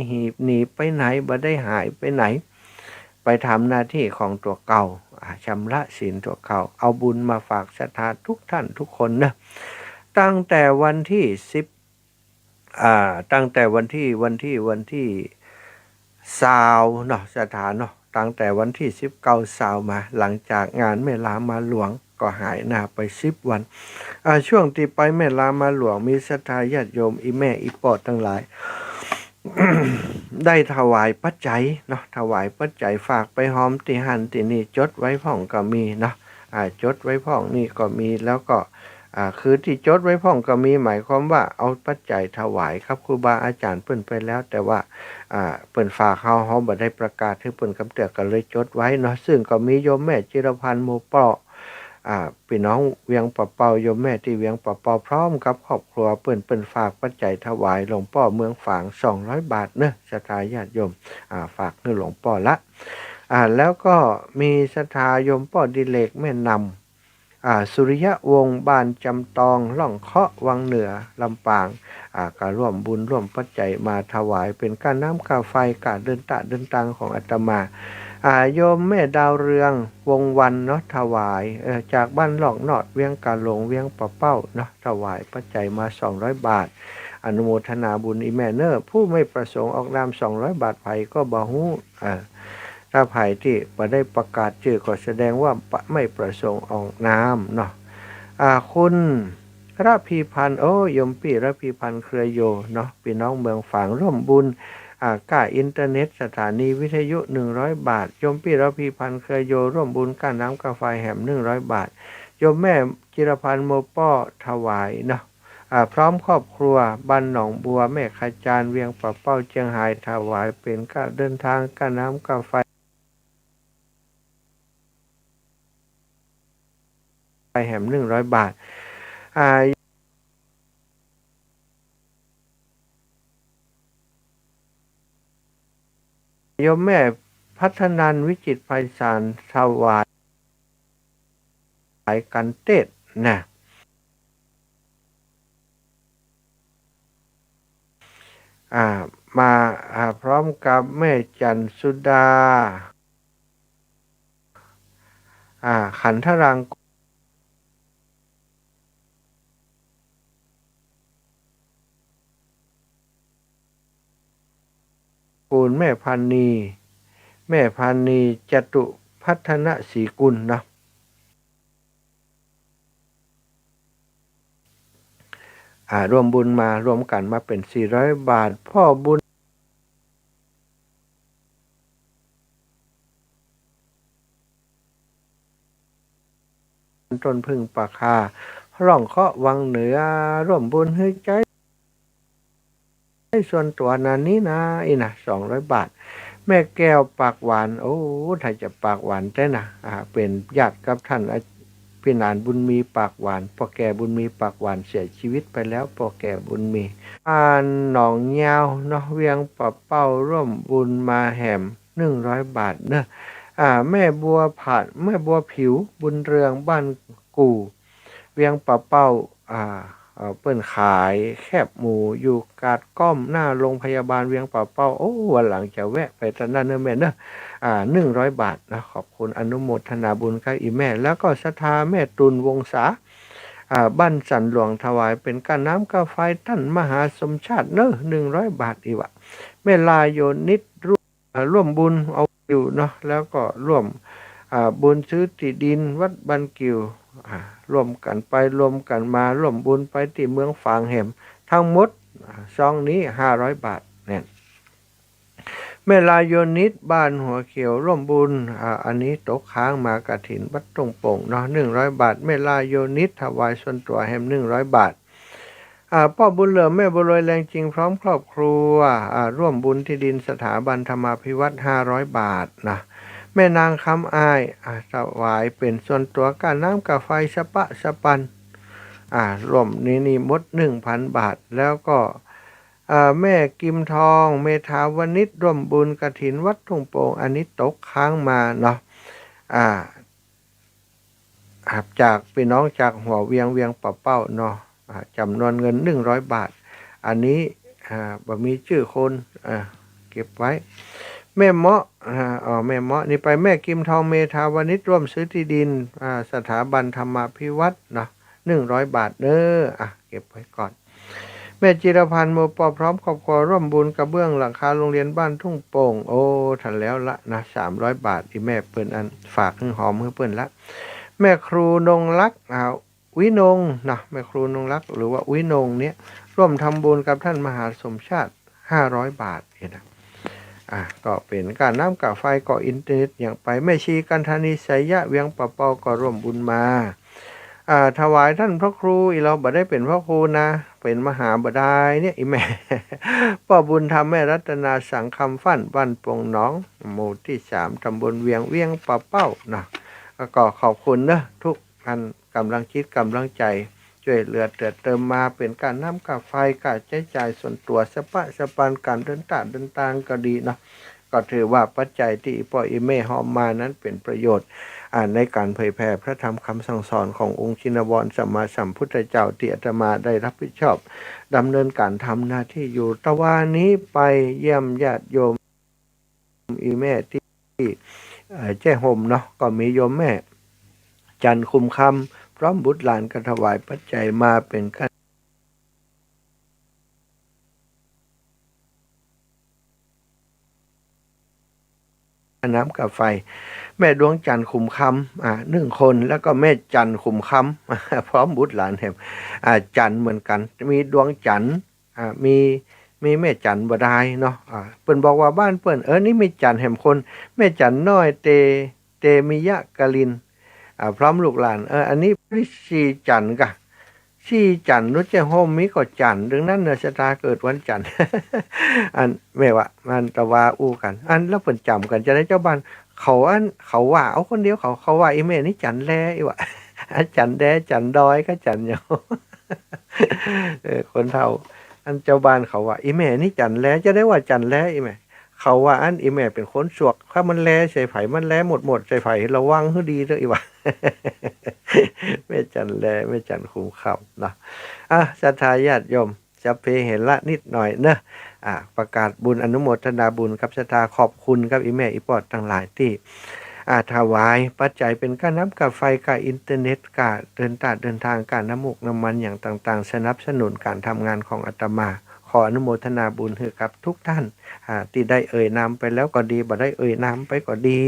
หนีไปไหน บ่ได้หายไปไหน ไปทำหน้าตี้ของตั๋วเก่า อ่า ชำระศีลตั๋วเก่า เอาบุญมาฝากศรัทธาทุกท่านทุกคนเน่อ ตั้งแต่วันตี้สิบ อ่า ตั้งแต่วันตี้ วันตี้ วันตี้ซาวเนาะ ศรัทธาเนาะ ตั้งแต่วันตี้สิบเก้าซาวมา หลังจากงานแม่ลามาหลวงก็หายหน้าไปสิบวัน อ่า ช่วงตี้ไปแม่ลามาหลวง มีศรัทธาญาติโยมอี่แม่อี่ป้อตังหลาย ได้ถวายปัจจัยเนาะ ถวายปัจจัยฝากไปหอมตี้หั้นตี้นี่ จดไว้พ่องก็มีเนาะ อ่า จดไว้พ่องนี่ก็มี แล้วก็ อ่า คือตี้จดไว้พ่องก็มี หมายความว่าเอาปัจจัยถวายกับครูบาอาจ๋ารย์เปิ้นไปแล้ว แต่ว่า อ่า เปิ้นฝากเฮา เฮาบ่ได้ประกาศหื้อเปิ้นกำเตื้อ ก็เลยจดไว้เนาะ ซึ่งก็มีโยมแม่จิรพันธ์ โมป้อ อ่า ปี้น้องเวียงป่าเป้า โยมแม่ตี้เวียงป่าเป้า พร้อมกับครอบครัวเปิ้น เปิ้นฝากปัจจัยถวายหลวงป้อเมืองฝาง สองร้อยบาทเนาะ ศรัทธาญาติโยม อ่า ฝากหื้อหลวงป้อละ อ่า แล้วก็มีศรัทธาโยมป้อดิเรก แม่นำ อ่า สุริยวงศ์ บ้านจำตอง ล่องเคาะ วังเหนือ ลำปาง อ่า ก็ร่วมบุญร่วมปัจจัยมาถวายเป๋นก้าน้ำก้าไฟ ก้าเดินตะเดินตางของอาตมา อ่า โยมแม่ดาวเรือง วงศ์วรรณเนาะ ถวาย เอ่อ จากบ้านล่องนอด เวียงกาหลง เวียงป่าเป้าเนาะ ถวายปัจจัยมาสองร้อยบาท อนุโมทนาบุญอี่แม่เน่อ ผู้ไม่ประสงค์ออกนามสองร้อยบาท ใผก็บ่ฮู้ เอ่อ ถ้าใผตี้บ่ได้ประกาศจื้อก็แสดงว่าปะ- ไม่ประสงค์ออกนามเนาะ อ่า คุณระพีพันธ์ โอ้ โยมปี้ระพีพันธ์ เครือโยเนาะ ปี้น้องเมืองฝาง ร่วมบุญ อ่า ก้าอินเทอร์เน็ต สถานีวิทยุ หนึ่งร้อยบาท โยมปี้ระพีพันธ์ เครือโย ร่วมบุญก้าน้ำก้าไฟแหม หนึ่งร้อยบาท โยมแม่จิรพันธ์ โมป้อ ถวายเนาะ อ่า พร้อมครอบครัว บ้านหนองบัว แม่ขจาร เวียงป่าเป้า เจียงฮาย ถวายเป๋นก้าเดินตาง ก้าน้ำก้าไฟแหม หนึ่งร้อยบาท อ่า โยมแม่พัฒนันท์ วิจิตรไพศาล ถวาย สายกันเตศนะ อ่า มา อ่า พร้อมกับแม่จันทร์สุดา อ่า ขันธรัง กูล แม่พันนี แม่พันนี จตุพัฒนศรีกุลเนาะ อ่า ร่วมบุญมา รวมกั๋นมาเป๋นสี่ร้อยบาท พ่อบุญ ต้นผึ้งป่าคา ล่องเคาะ วังเหนือ ร่วมบุญหื้อใจ๊ส่วนตั๋วนานี้นา อี้นะ สองร้อยบาท แม่แก้ว ปากหวาน โอ้ ถ้าจะปากหวานแต๊นะ อ่า เป๋นญาติกับต้าน อ่า ปี้หนานบุญมี ปากหวาน ป้อแก่บุญมี ปากหวาน เสียจีวิตไปแล้ว ป้อแก่บุญมี บ้านหนองยาวเนาะ เวียงป่าเป้า ร่วมบุญมาแหม หนึ่งร้อยบาทเนาะ อ่า แม่บัวผัด แม่บัวผิว บุญเรือง บ้านกู่ เวียงป่าเป้า อ่า เอ่อ เปิ้นขายแคบหมูอยู่กาดก้อม หน้าโรงพยาบาลเวียงป่าเป้า โอ้ วันหลังจะแวะไปตรงนั้นเนาะแม่เนาะ อ่า หนึ่งร้อยบาทนะ ขอบคุณ อนุโมทนาบุญกับอี่แม่ แล้วก็ศรัทธาแม่ตุล วงศา อ่า บ้านสันหลวง ถวายเป๋นก้าน้ำก้าไฟต้านมหาสมชาติเนาะ หนึ่งร้อยบาท อี้วะ แม่ลาโยนิต ร่วม อ่า ร่วมบุญเอาอยู่เนาะ แล้วก็ร่วม อ่า บุญซื้อตี้ดินวัดบ้านกิ่ว อ่า ร่วมกั๋นไปร่วมกั๋นมา ร่วมบุญไปตี้เมืองฝางแหม ทั้งหมด อ่า ซองนี้ ห้าร้อยบาท เนี่ย แม่ลาโยนิต บ้านหัวเขียว ร่วมบุญ อ่า อันนี้ตกค้างมากฐินวัดต้งโป่งเนาะ หนึ่งร้อยบาท แม่ลาโยนิต ถวายส่วนตั๋วแหม หนึ่งร้อยบาท อ่า ป้อบุญเหลิม แม่บัวรวย แรงจริง พร้อมครอบครัว อ่า ร่วมบุญตี้ดินสถาบันธรรมาภิวัฒน์ ห้าร้อยบาทนะ แม่นางคำอ้าย อ่า ถวายเป๋นส่วนตั๋วก้าน้ำก้าไฟสะปะสะปัน อ่า ร่วมนี้นี่หมด หนึ่งพันบาท แล้วก็ อ่า แม่กิมทอง เมธาวณิช ร่วมบุญกฐินวัดทุ่งโป่ง อันนี้ตกค้างมาเนาะ อ่า ครับ จากปี้น้องจากหัวเวียง เวียงป่าเป้าเนาะ อ่า จ๋ำนวนเงินหนึ่งร้อยบาท อันนี้ อ่า บ่มีจื้อคน อ่า เก็บไว้ แม่เมาะ อ่า อ๋อ แม่เมาะนี่ไป แม่กิมทอง เมธาวณิช ร่วมซื้อที่ดิน อ่า สถาบันธรรมาภิวัฒน์เนาะ หนึ่งร้อยบาทเน้อ อ่ะ เก็บไว้ก่อน แม่จิรพันธ์ หมู่ปอ พร้อมครอบครัวร่วมบุญกระเบื้องหลังคาโรงเรียนบ้านทุ่งโป่ง โอ้ ทันแล้วละนะ สามร้อยบาท อีแม่เปิ้นอันฝากหื้อหอมหื้อเปิ้นละ แม่ครูนงรัก อ่า วินงนะ แม่ครูนงรัก หรือว่าวินงเนี่ย ร่วมทำบุญกับท่านมหาสมชาติ ห้าร้อยบาทเนี่ยนะ อ่ะ ก็เป๋นก้าน้ำก้าไฟ ก่ออินเทอร์เน็ตหยังไป แม่ชีกันธานี ไสยะ เวียงป่าเป้า ก็ร่วมบุญมา อ่า ถวายต้านพระครู อี่เฮาบ่ได้เป๋นพระครูนะ เป๋นมหาบ่ดายเนี่ย อี่แม่ ป้อบุญธรรม แม่รัตนา สังคำฟั่น บ้านโป่งหนอง หมู่ตี้สาม ตำบลเวียง เวียงป่าเป้าเนาะ แล้วก็ขอบคุณเนาะ ทุกอัน ก๋ำลังจิตก๋ำลังใจ๋ จ้วยเหลือเติมเติมมา เป๋นก้าน้ำก้าไฟ ก้าใจ๊จ่ายส่วนตั๋ว สะปะสะปานก๋านเดินตางเดินตางก็ดีเนาะ ก็ถือว่าปัจจัยตี้ป้ออี่แม่หอมมานั้นเป๋นประโยชน์ อ่า ในก๋านเผยแผ่พระธรรมคำสั่งสอนขององค์ชินวรสัมมาสัมพุทธเจ้า ตี้อาตมาได้รับผิดชอบดำเนินก๋านทำหน้าตี้อยู่ ตะวานี้ไปเยี่ยมญาติโยม อี่แม่ตี้ เอ่อ แจ้ห่มเนาะ ก็มีโยมแม่จันทร์ขุมคำ พร้อมบุตรหลานก็ถวายปัจจัยมาเป๋นก้าน้ำก้าไฟ แม่ดวงจันทร์ขุมคำ อ่า หนึ่งคน แล้วก็แม่จันทร์ขุมคำ พร้อมบุตรหลานแหม อ่า จันทร์เหมือนกั๋น มีดวงจันทร์ อ่า มี มีแม่จันทร์บ่ดายเนาะ อ่า เปิ้นบอกว่าบ้านเปิ้น เออ นี่มีจันทร์แหมคน แม่จันทร์น้อย เต เตมิยะกลิน อ่า พร้อมลูกหลาน เออ อันนี้สี่จันทร์ก่ะ สี่จันทร์ นุชเจ้ห่มมีก่อจันทร์ ดังนั้นเนาะ ชะตาเกิดวันจันทร์ อันแม่ว่า มันตะวาอู้กั๋น อันแล้วเปิ้นจ๋ำกั๋นจาใดเจ้าบ้าน เขาอัน เขาว่าเอาคนเดียวเขา เขาว่าอี่แม่นี่จันแล อี่ว่า อ่ะ จันแด จันดอย ก็จันหยัง เออ คนเฒ่า อันเจ้าบ้านเขาว่า อี่แม่นี่จันแล จาใดว่าจันแล อี่แม่ เขาว่าอันอี่แม่เป๋นคนสวก ถ้ามันแลใส่ใผ มันแลหมดๆ ใส่ใผ ระวังหื้อดีเต๊อะ อี่ว่า แม่จันแล แม่จันขุมคำเนาะ อ่ะ ศรัทธาญาติโยม สัพเพเหระนิดหน่อยเนาะ อ่า ประกาศบุญอนุโมทนาบุญกับศรัทธา ขอบคุณกับอี่แม่อี่ป้อตังหลายตี้ อ่า ถวายปัจจัยเป๋นก้าน้ำก้าไฟ ก้าอินเทอร์เน็ต ก้าเดินตางเดินตาง ก้าน้ำมูกน้ำมันอย่างต่างๆ สนับสนุนก๋านทำงานของอาตมา ขออนุโมทนาบุญหื้อกับทุกท่าน อ่า ตี้ได้เอ่ยนามไปแล้วก็ดี บ่ได้เอ่ยนามไปก็ดี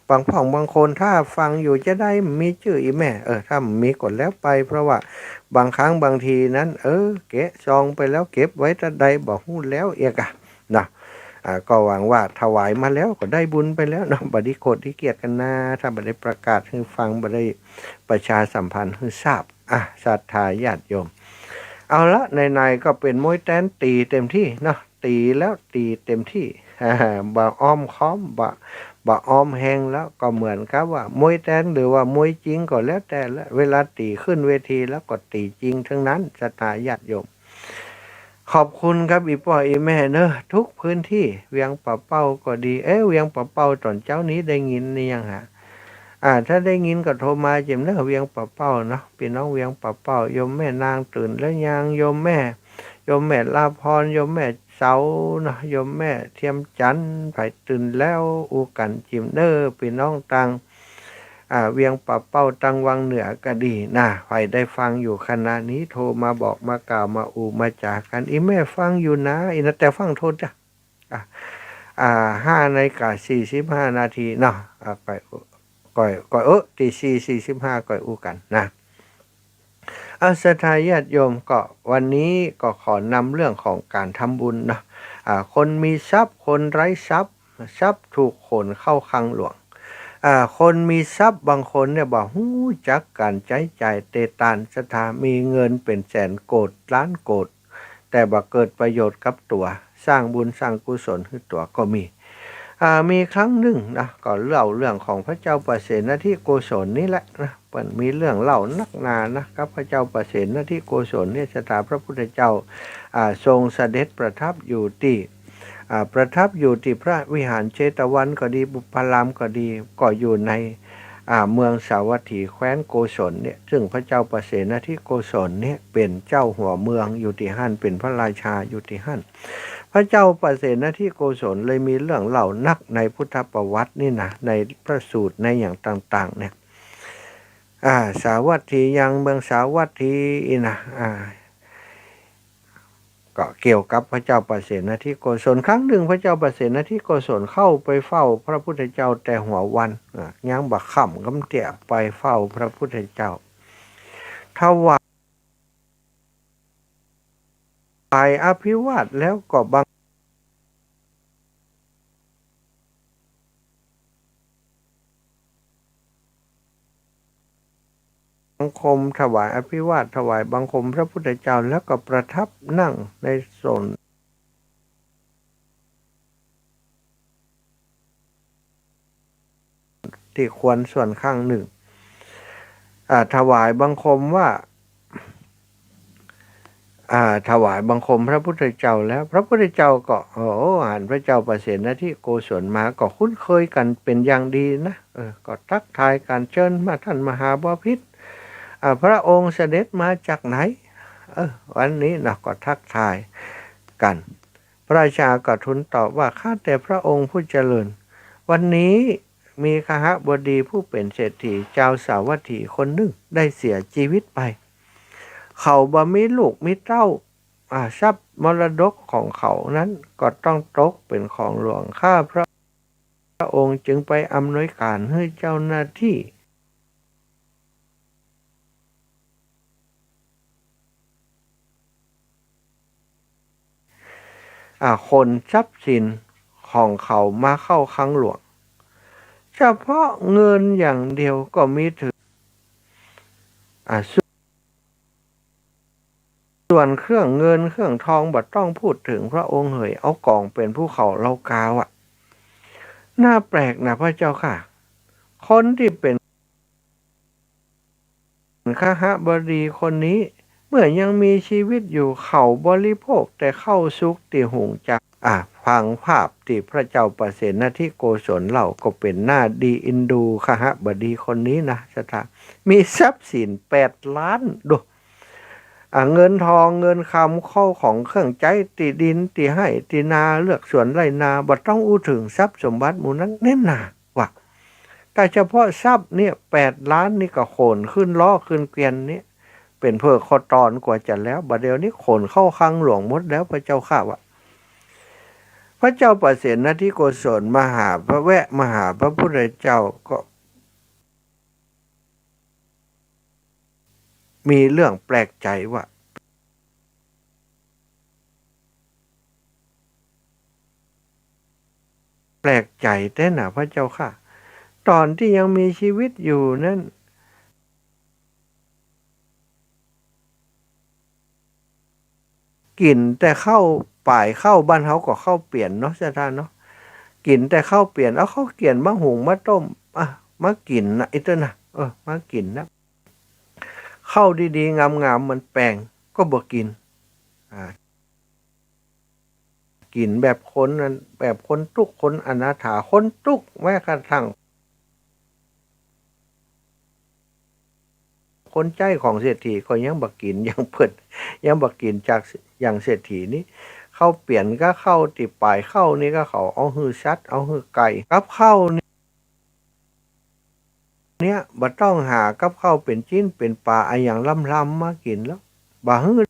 บางพ่องบางคนถ้าฟังอยู่จาใดมีจื้ออี่แม่ เออ ถ้ามีก็แล้วไป เพราะว่าบางครั้งบางทีนั้น เออ แกะซองไปแล้วเก็บไว้ตะใดบ่ฮู้แล้วเอียกอะ นะ อ่า ก็หวังว่าถวายมาแล้วก็ได้บุญไปแล้วเนาะ บ่ดีโกรธดีเกลียดกั๋นนา ถ้าบ่ได้ประกาศหื้อฟัง บ่ได้ประชาสัมพันธ์หื้อทราบ อ่ะ ศรัทธาญาติโยม เอาละ ไหนๆ ก็เป๋นมวยแต๊นตี๋เต็มตี้เนาะ ตี๋แล้วตี๋เต็มตี้ บ่อ้อมค้อม บ่ บ่อ้อมแฮงแล้ว ก็เหมือนกับว่ามวยแต๊นหรือว่ามวยจริงก็แล้วแต่ละ เวลาตี๋ขึ้นเวทีแล้วก็ตี๋จริงทั้งนั้น ศรัทธาญาติโยม ขอบคุณครับ อี่ป้ออี่แม่เนอะ ทุกพื้นที่ เวียงป่าเป้าก็ดี เอ๊ะ เวียงป่าเป้าต๋อนเจ๊านี้ได้ยินหรือยังฮะ อ่า ถ้าได้ยินก็โทรมาเจิมเนอะ เวียงป่าเป้าเนาะ ปี้น้องเวียงป่าเป้า โยมแม่นางตื่นแล้วยัง โยมแม่ โยมแม่ลาพร โยมแม่เสาเนาะ โยมแม่เทียมจันทร์ ใผตื่นแล้วอู้กั๋นเจิมเนอะ ปี้น้องตาง อ่า เวียงป่าเป้าตางวังเหนือก็ดีนะ ใผได้ฟังอยู่ขณะนี้ โทรมาบอกมากล่าวมาอู้มาจ๋ากั๋น อี่แม่ฟังอยู่นะ อี่นาแต๋ฟั่งโทรจ้ะ อ่ะ อ่า ห้านาฬิกาสี่สิบห้านาทีเนาะ อ่า ก่อย ก่อย ก่อย เออ ตี๋สี่สี่สิบห้าก่อยอู้กั๋นนะ อ่ะ ศรัทธาญาติโยม ก็วันนี้ก็ขอนำเรื่องของก๋านทำบุญเนาะ อ่า คนมีทรัพย์ คนไร้ทรัพย์ ทรัพย์ถูกขนเข้าคลังหลวง อ่า คนมีทรัพย์บางคนเนี่ยบ่ฮู้จักก๋านใจ๊จ่ายเตตาน ศรัทธา มีเงินเป๋นแสนโกดล้านโกด แต่บ่เกิดประโยชน์กับตั๋ว สร้างบุญสร้างกุศลหื้อตั๋วก็มี อ่า มีครั้งนึ่งนะ ก็เล่าเรื่องของพระเจ้าปเสนทิโกศลนี่แหละนะ เปิ้นมีเรื่องเล่านักหนานะ กับพระเจ้าปเสนทิโกศลเนี่ย ศรัทธาพระพุทธเจ้า อ่า ทรงเสด็จประทับอยู่ตี้ อ่า ประทับอยู่ตี้พระวิหารเชตวันก็ดี บุพพารามก็ดี ก็อยู่ใน อ่า เมืองสาวัตถีแคว้นโกศลเนี่ย ซึ่งพระเจ้าปเสนทิโกศลเนี่ยเป๋นเจ้าหัวเมืองอยู่ตี้หั้น เป๋นพระราชาอยู่ตี้หั้น พระเจ้าปเสนทิโกศลเลยมีเรื่องเล่านักในพุทธประวัตินี่นะ ในพระสูตรในอย่างต่างๆ เนี่ย อ่า สาวัตถียัง เมืองสาวัตถีอี้นะ อ่า ก็เกี่ยวกับพระเจ้าปเสนทิโกศล ครั้งนึ่งพระเจ้าปเสนทิโกศลเข้าไปเฝ้าพระพุทธเจ้าแต่หัววัน อ่า ยังบ่ค่ำกำเตี้ย ไปเฝ้าพระพุทธเจ้า ถวาย ถวายอภิวาทแล้วก็บัง บังคม ถวายอภิวาท ถวายบังคมพระพุทธเจ้า แล้วก็ประทับนั่งในโสน ตี้ควรส่วนข้างนึ่ง อ่า ถวายบังคมว่า อ่า ถวายบังคมพระพุทธเจ้าแล้ว พระพุทธเจ้าก็ โอ้ หันพระเจ้าปเสนทิโกศลมา ก็คุ้นเคยกั๋นเป๋นอย่างดีนะ เออ ก็ทักทายกั๋น เจิญมา ท่านมหาบพิตร อ่า พระองค์เสด็จมาจากไหน เออ วันนี้นะ ก็ทักทายกั๋น พระราชาก็ทูลตอบว่า ข้าแต่พระองค์ผู้เจริญ วันนี้มีคหบดีผู้เป๋นเศรษฐีจาวสาวัตถีคนนึ่งได้เสียจีวิตไป เขาบ่มีลูกมีเต้า อ่า ทรัพย์มรดกของเขานั้นก็ต้องตกเป๋นของหลวง ข้าพระองค์จึงไปอำนวยก๋านหื้อเจ้าหน้าตี้ อ่า ขนทรัพย์สินของเขามาเข้าคลังหลวง เฉพาะเงินอย่างเดียวก็มีเถิง อ่า ส่วนเครื่องเงินเครื่องทองบ่ต้องพูดเถิง พระองค์เหยเอาก๋องเป๋นภูเขาเหล่ากาอะ น่าแปลกนะพระเจ้าข้า คนตี้เป๋น คหบดีคนนี้ เมื่อยังมีจีวิตอยู่ เขาบริโภคแต่ข้าวสุกตี้หุงจาก อ่ะ ฟังภาพตี้พระเจ้าปเสนทิโกศลเล่าก็เป๋นหน้าดีเอ็นดู คหบดีคนนี้นะ ศรัทธา มีทรัพย์สินแปดล้าน ดู อ่ะ เงินทองเงินคำ ข้าวของเครื่องใจ๊ ตี้ดินตี้ไฮ่ตี้นา เฮือกสวนไฮ่นา บ่ต้องอู้เถิง ทรัพย์สมบัติหมู่นั้นแน่นหนาว่ะ แต่เฉพาะทรัพย์เนี่ยแปดล้านนี่ก็ขนขึ้นล้อขึ้นเกวียนเนี่ย เป๋นเผิกข้าวตอนกว่าจะแล้ว บ่าเดี่ยวนี้ขนเข้าคลังหลวงหมดแล้วพระเจ้าข้าว่ะ พระเจ้าปเสนทิโกศลมาหาพระ แวะมาหาพระพุทธเจ้าก็มีเรื่องแปลกใจ๋ว่ะ แปลกใจ๋แต๊นะพระเจ้าข้า ต๋อนตี้ยังมีจีวิตอยู่นั้น กิ๋นแต่ข้าวป๋ายข้าว บ้านเฮาก็ข้าวเปียนเนาะ ศรัทธาเนาะ กิ๋นแต่ข้าวเปียน เอาข้าวเปียนมาหุงมาต้ม อ่ะ มากิ๋นนะ อี้เต๊อะนะ เออ มากิ๋นนะ ข้าวดีๆ งามๆ มันแปงก็บ่กิ๋น อ่า กิ๋นแบบคนนั้น แบบคนตุ๊กข์ คนอนาถา คนตุ๊กข์ แม้กระทั่งคนใจ๊ของเศรษฐีก็ยังบ่กิ๋นอย่างเปิ้น ยังบ่กิ๋นจากอย่างเศรษฐีนี้ ข้าวเปียนกับข้าวตี้ป๋ายข้าวนี่ก็เขาเอาหื้อสัตว์ เอาหื้อไก่ กับข้าวนี่ เนี่ย บ่ต้องหากับข้าวเป๋นจิ๊นเป๋นป๋าอะหยังล้ำๆ มากิ๋นแล้ว บ่หื้อ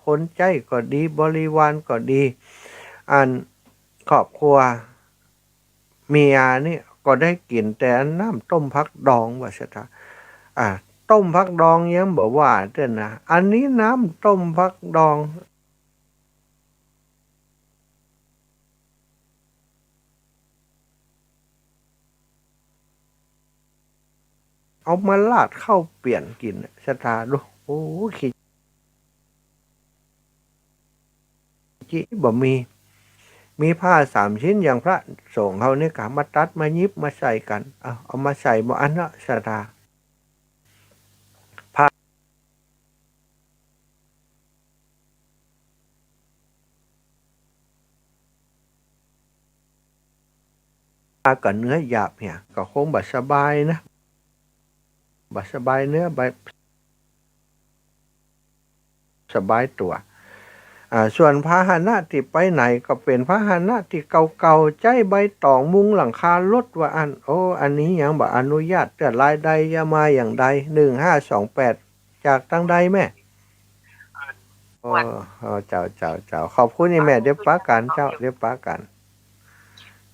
คนใจ๊ก็ดี บริวารก็ดี อันครอบครัวเมียนี่ก็ได้กิ๋นแต่อันน้ำต้มผักดองว่าซะเถาะ อ่า ต้มผักดองยังบ่ว่าเต๊อะนะ อันนี้น้ำต้มผักดอง เอามาราดข้าวเปียนกิ๋น ศรัทธาดู โอ้ ขี้ ขี้บ่มี มีผ้าสามชิ้นอย่างพระสงฆ์เฮานี่กะ มาตัดมาหยิบมาใส่กั๋น เอา เอามาใส่บ่อั้นเนาะ ศรัทธา ผ้า ผ้ากั๋นเนื้อหยาบเนี่ย ก็คงบ่สบายนะ บ่สบายเนื้อ บ่สบายตั๋ว อ่า ส่วนพาหนะตี้ไปไหนก็เป๋นพาหนะตี้เก่าๆ ใจ๊ใบต๋องมุงหลังคารถว่าอั้น โอ้ อันนี้ยังบ่อนุญาต เตื้อรายใดจะมาอย่างใด หนึ่งห้าสองแปด จากตางใดแม่ เออ เออ เจ้า เจ้า เจ้า ขอบคุณอีแม่ เดี๋ยวปะกั๋นเจ้า เดี๋ยวปะกั๋น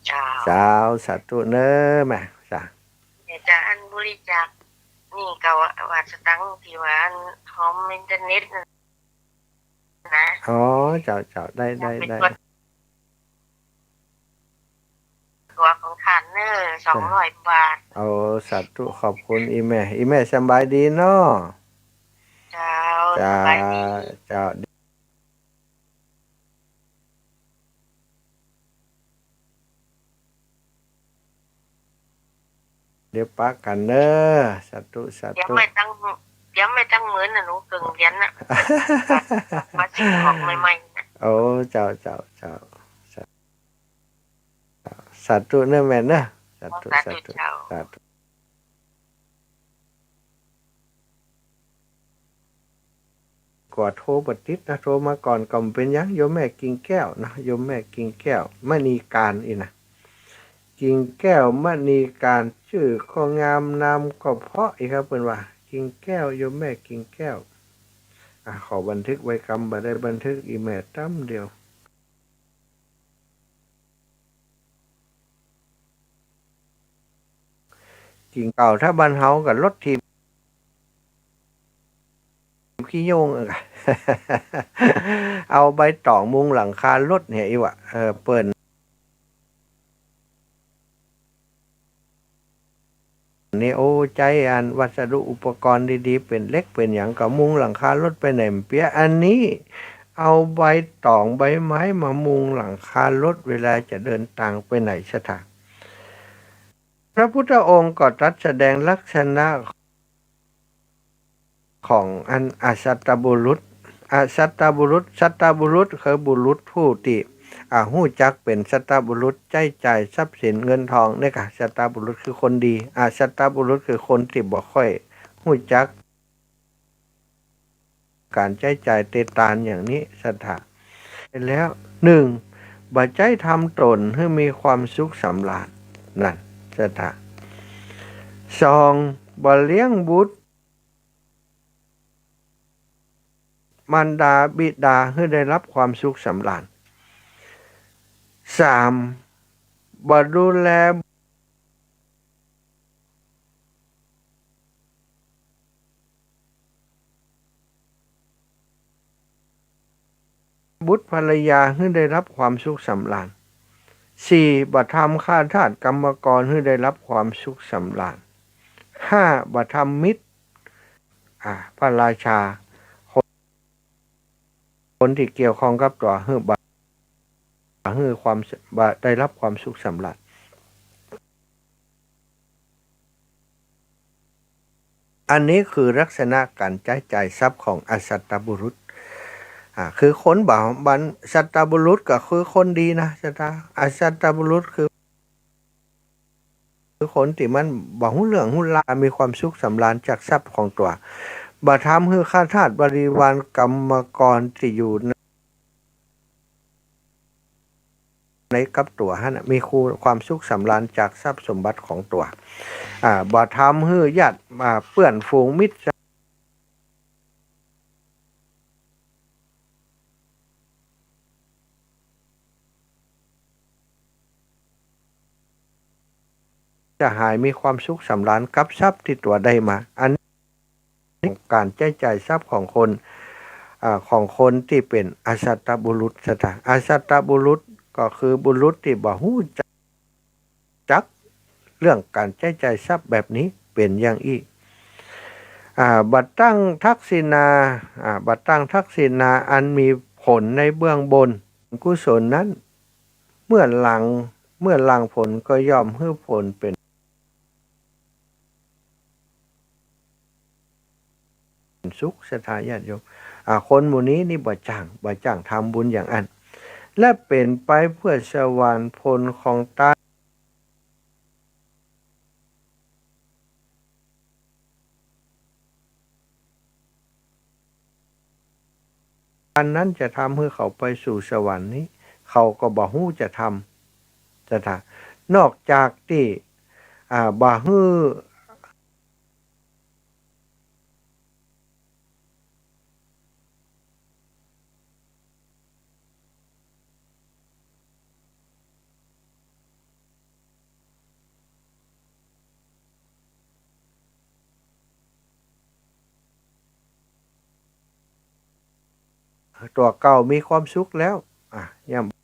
เจ้า เจ้า สาธุเน้อแม่ จ้ะ เดี๋ยวจะอันบริจาค นี่ก็ว่า ว่าสตังค์ตี้ว่าอันคอมอินเทอร์เน็ตน่ะนะ อ๋อ เจ้า เจ้า ได้ ได้ ได้ ตั๋วของต้านเน้อ สองร้อยบาท โอ้ สาธุ ขอบคุณอีแม่ อีแม่สำบายดีเนาะ เจ้า เจ้า สบายดี เจ้า เดี๋ยวปะกั๋นเน้อ สาธุ สาธุ เตรียมไว้ตั้ง เตรียมไว้ตั้งหมื่นน่ะ หนูเกิ่งเหรียญน่ะ มาซื้อของใหม่ๆ น่ะ โอ้ เจ้า เจ้า เจ้า สาธุเน้อแม่เน้อ สาธุ สาธุ สาธุ เจ้า สาธุ กว่าโทรบ่ติดนะ โทรมาก่อนก็บ่เป๋นหยัง โยมแม่กิ่งแก้วนะ โยมแม่กิ่งแก้ว มณีการอี้นะ กิ่งแก้ว มณีการ จื้อก็งาม นามก็เพราะอี้ครับ เปิ้นว่า กิ่งแก้ว โยมแม่กิ่งแก้ว อ่ะ ขอบันทึกไว้กำ บ่ได้บันทึก อีแม่ต๋ำเดียว กิ่งแก้ว ถ้าบ้านเฮาก็รถถีบขี้โยงอะ เอาใบต๋องมุงหลังคารถเนี่ย อี้วะ เออ เปิ้น นี่ โอ้ ใจ๊อันวัสดุอุปกรณ์ดีๆ เป๋นเหล็กเป๋นหยังก็มุงหลังคารถไปไหนบ่เปียะ อันนี้เอาใบต๋องใบไม้มามุงหลังคารถเวลาจะเดินตางไปไหน ศรัทธา พระพุทธองค์ก็ตรัสแสดงลักษณะ ของอันอสัตบุรุษ อสัตบุรุษ สัตบุรุษคือบุรุษผู้ตี้ อ่า ฮู้จักเป๋นสัตบุรุษ ใจ๊จ่ายทรัพย์สินเงินทองเนี่ยค่ะ สัตบุรุษคือคนดี อสัตบุรุษคือคนตี้บ่ค่อยฮู้จักก๋านใจ๊จ่ายเตตานอย่างนี้ ศรัทธา แล้ว หนึ่ง บ่ใจ้ทำต๋นหื้อมีความสุขสำราญ นั่น ศรัทธา สอง บ่เลี้ยงบุตร มารดาบิดาหื้อได้รับความสุขสำราญ สาม บ่ดูแลบุตรภรรยาหื้อได้รับความสุขสำราญ สี่ บ่ทำข้าทาสกรรมกรหื้อได้รับความสุขสำราญ ห้า บ่ทำมิตร อ่า พระราชา คนตี้เกี่ยวข้องกับตั๋วหื้อบ่ หื้อความ บ่ได้รับความสุขสำราญ อันนี้คือลักษณะก๋านใจ๊จ่ายทรัพย์ของอสัตบุรุษ อ่า คือคนบ่ บ่ สัตบุรุษก็คือคนดีนะ ศรัทธา อสัตบุรุษคือ คือคนตี้มันบ่ฮู้เรื่องฮู้ราว มีความสุขสำราญจากทรัพย์ของตั๋ว บ่ทำหื้อข้าทาสบริวารกรรมกรตี้อยู่ใน ในกับตั๋วหั้นน่ะ มีความสุขสำราญจากทรัพย์สมบัติของตั๋ว อ่า บ่ทำหื้อญาติ อ่า เปื้อนฝูงมิตร สหายมีความสุขสำราญกับทรัพย์ตี้ตั๋วได้มา อันนี้ก๋านใจ๊จ่ายทรัพย์ของคน อ่า ของคนตี้เป๋นอสัตบุรุษ ศรัทธา อสัตบุรุษก็คือบุรุษตี้บ่ฮู้จัก จักเรื่องก๋านใจ๊จ่ายทรัพย์แบบนี้เป๋นอย่างอี้ อ่า บ่ตั้งทักษิณา อ่า บ่ตั้งทักษิณาอันมีผลในเบื้องบน กุศลนั้น เมื่อหลัง เมื่อหลังผลก็ย่อมหื้อผลเป๋นสุข ศรัทธาญาติโยม อ่า คนหมู่นี้นี่บ่จ้าง บ่จ้างทำบุญอย่างอั้น และเป๋นไปเปื้อสวรรค์ ผลของตาน อันนั้นจะทำหื้อเขาไปสู่สวรรค์นี้ เขาก็บ่ฮู้จะทำ ศรัทธา นอกจากตี้ อ่า บ่หื้อ ตั๋วเก่ามีความสุขแล้ว อ่ะ ยัง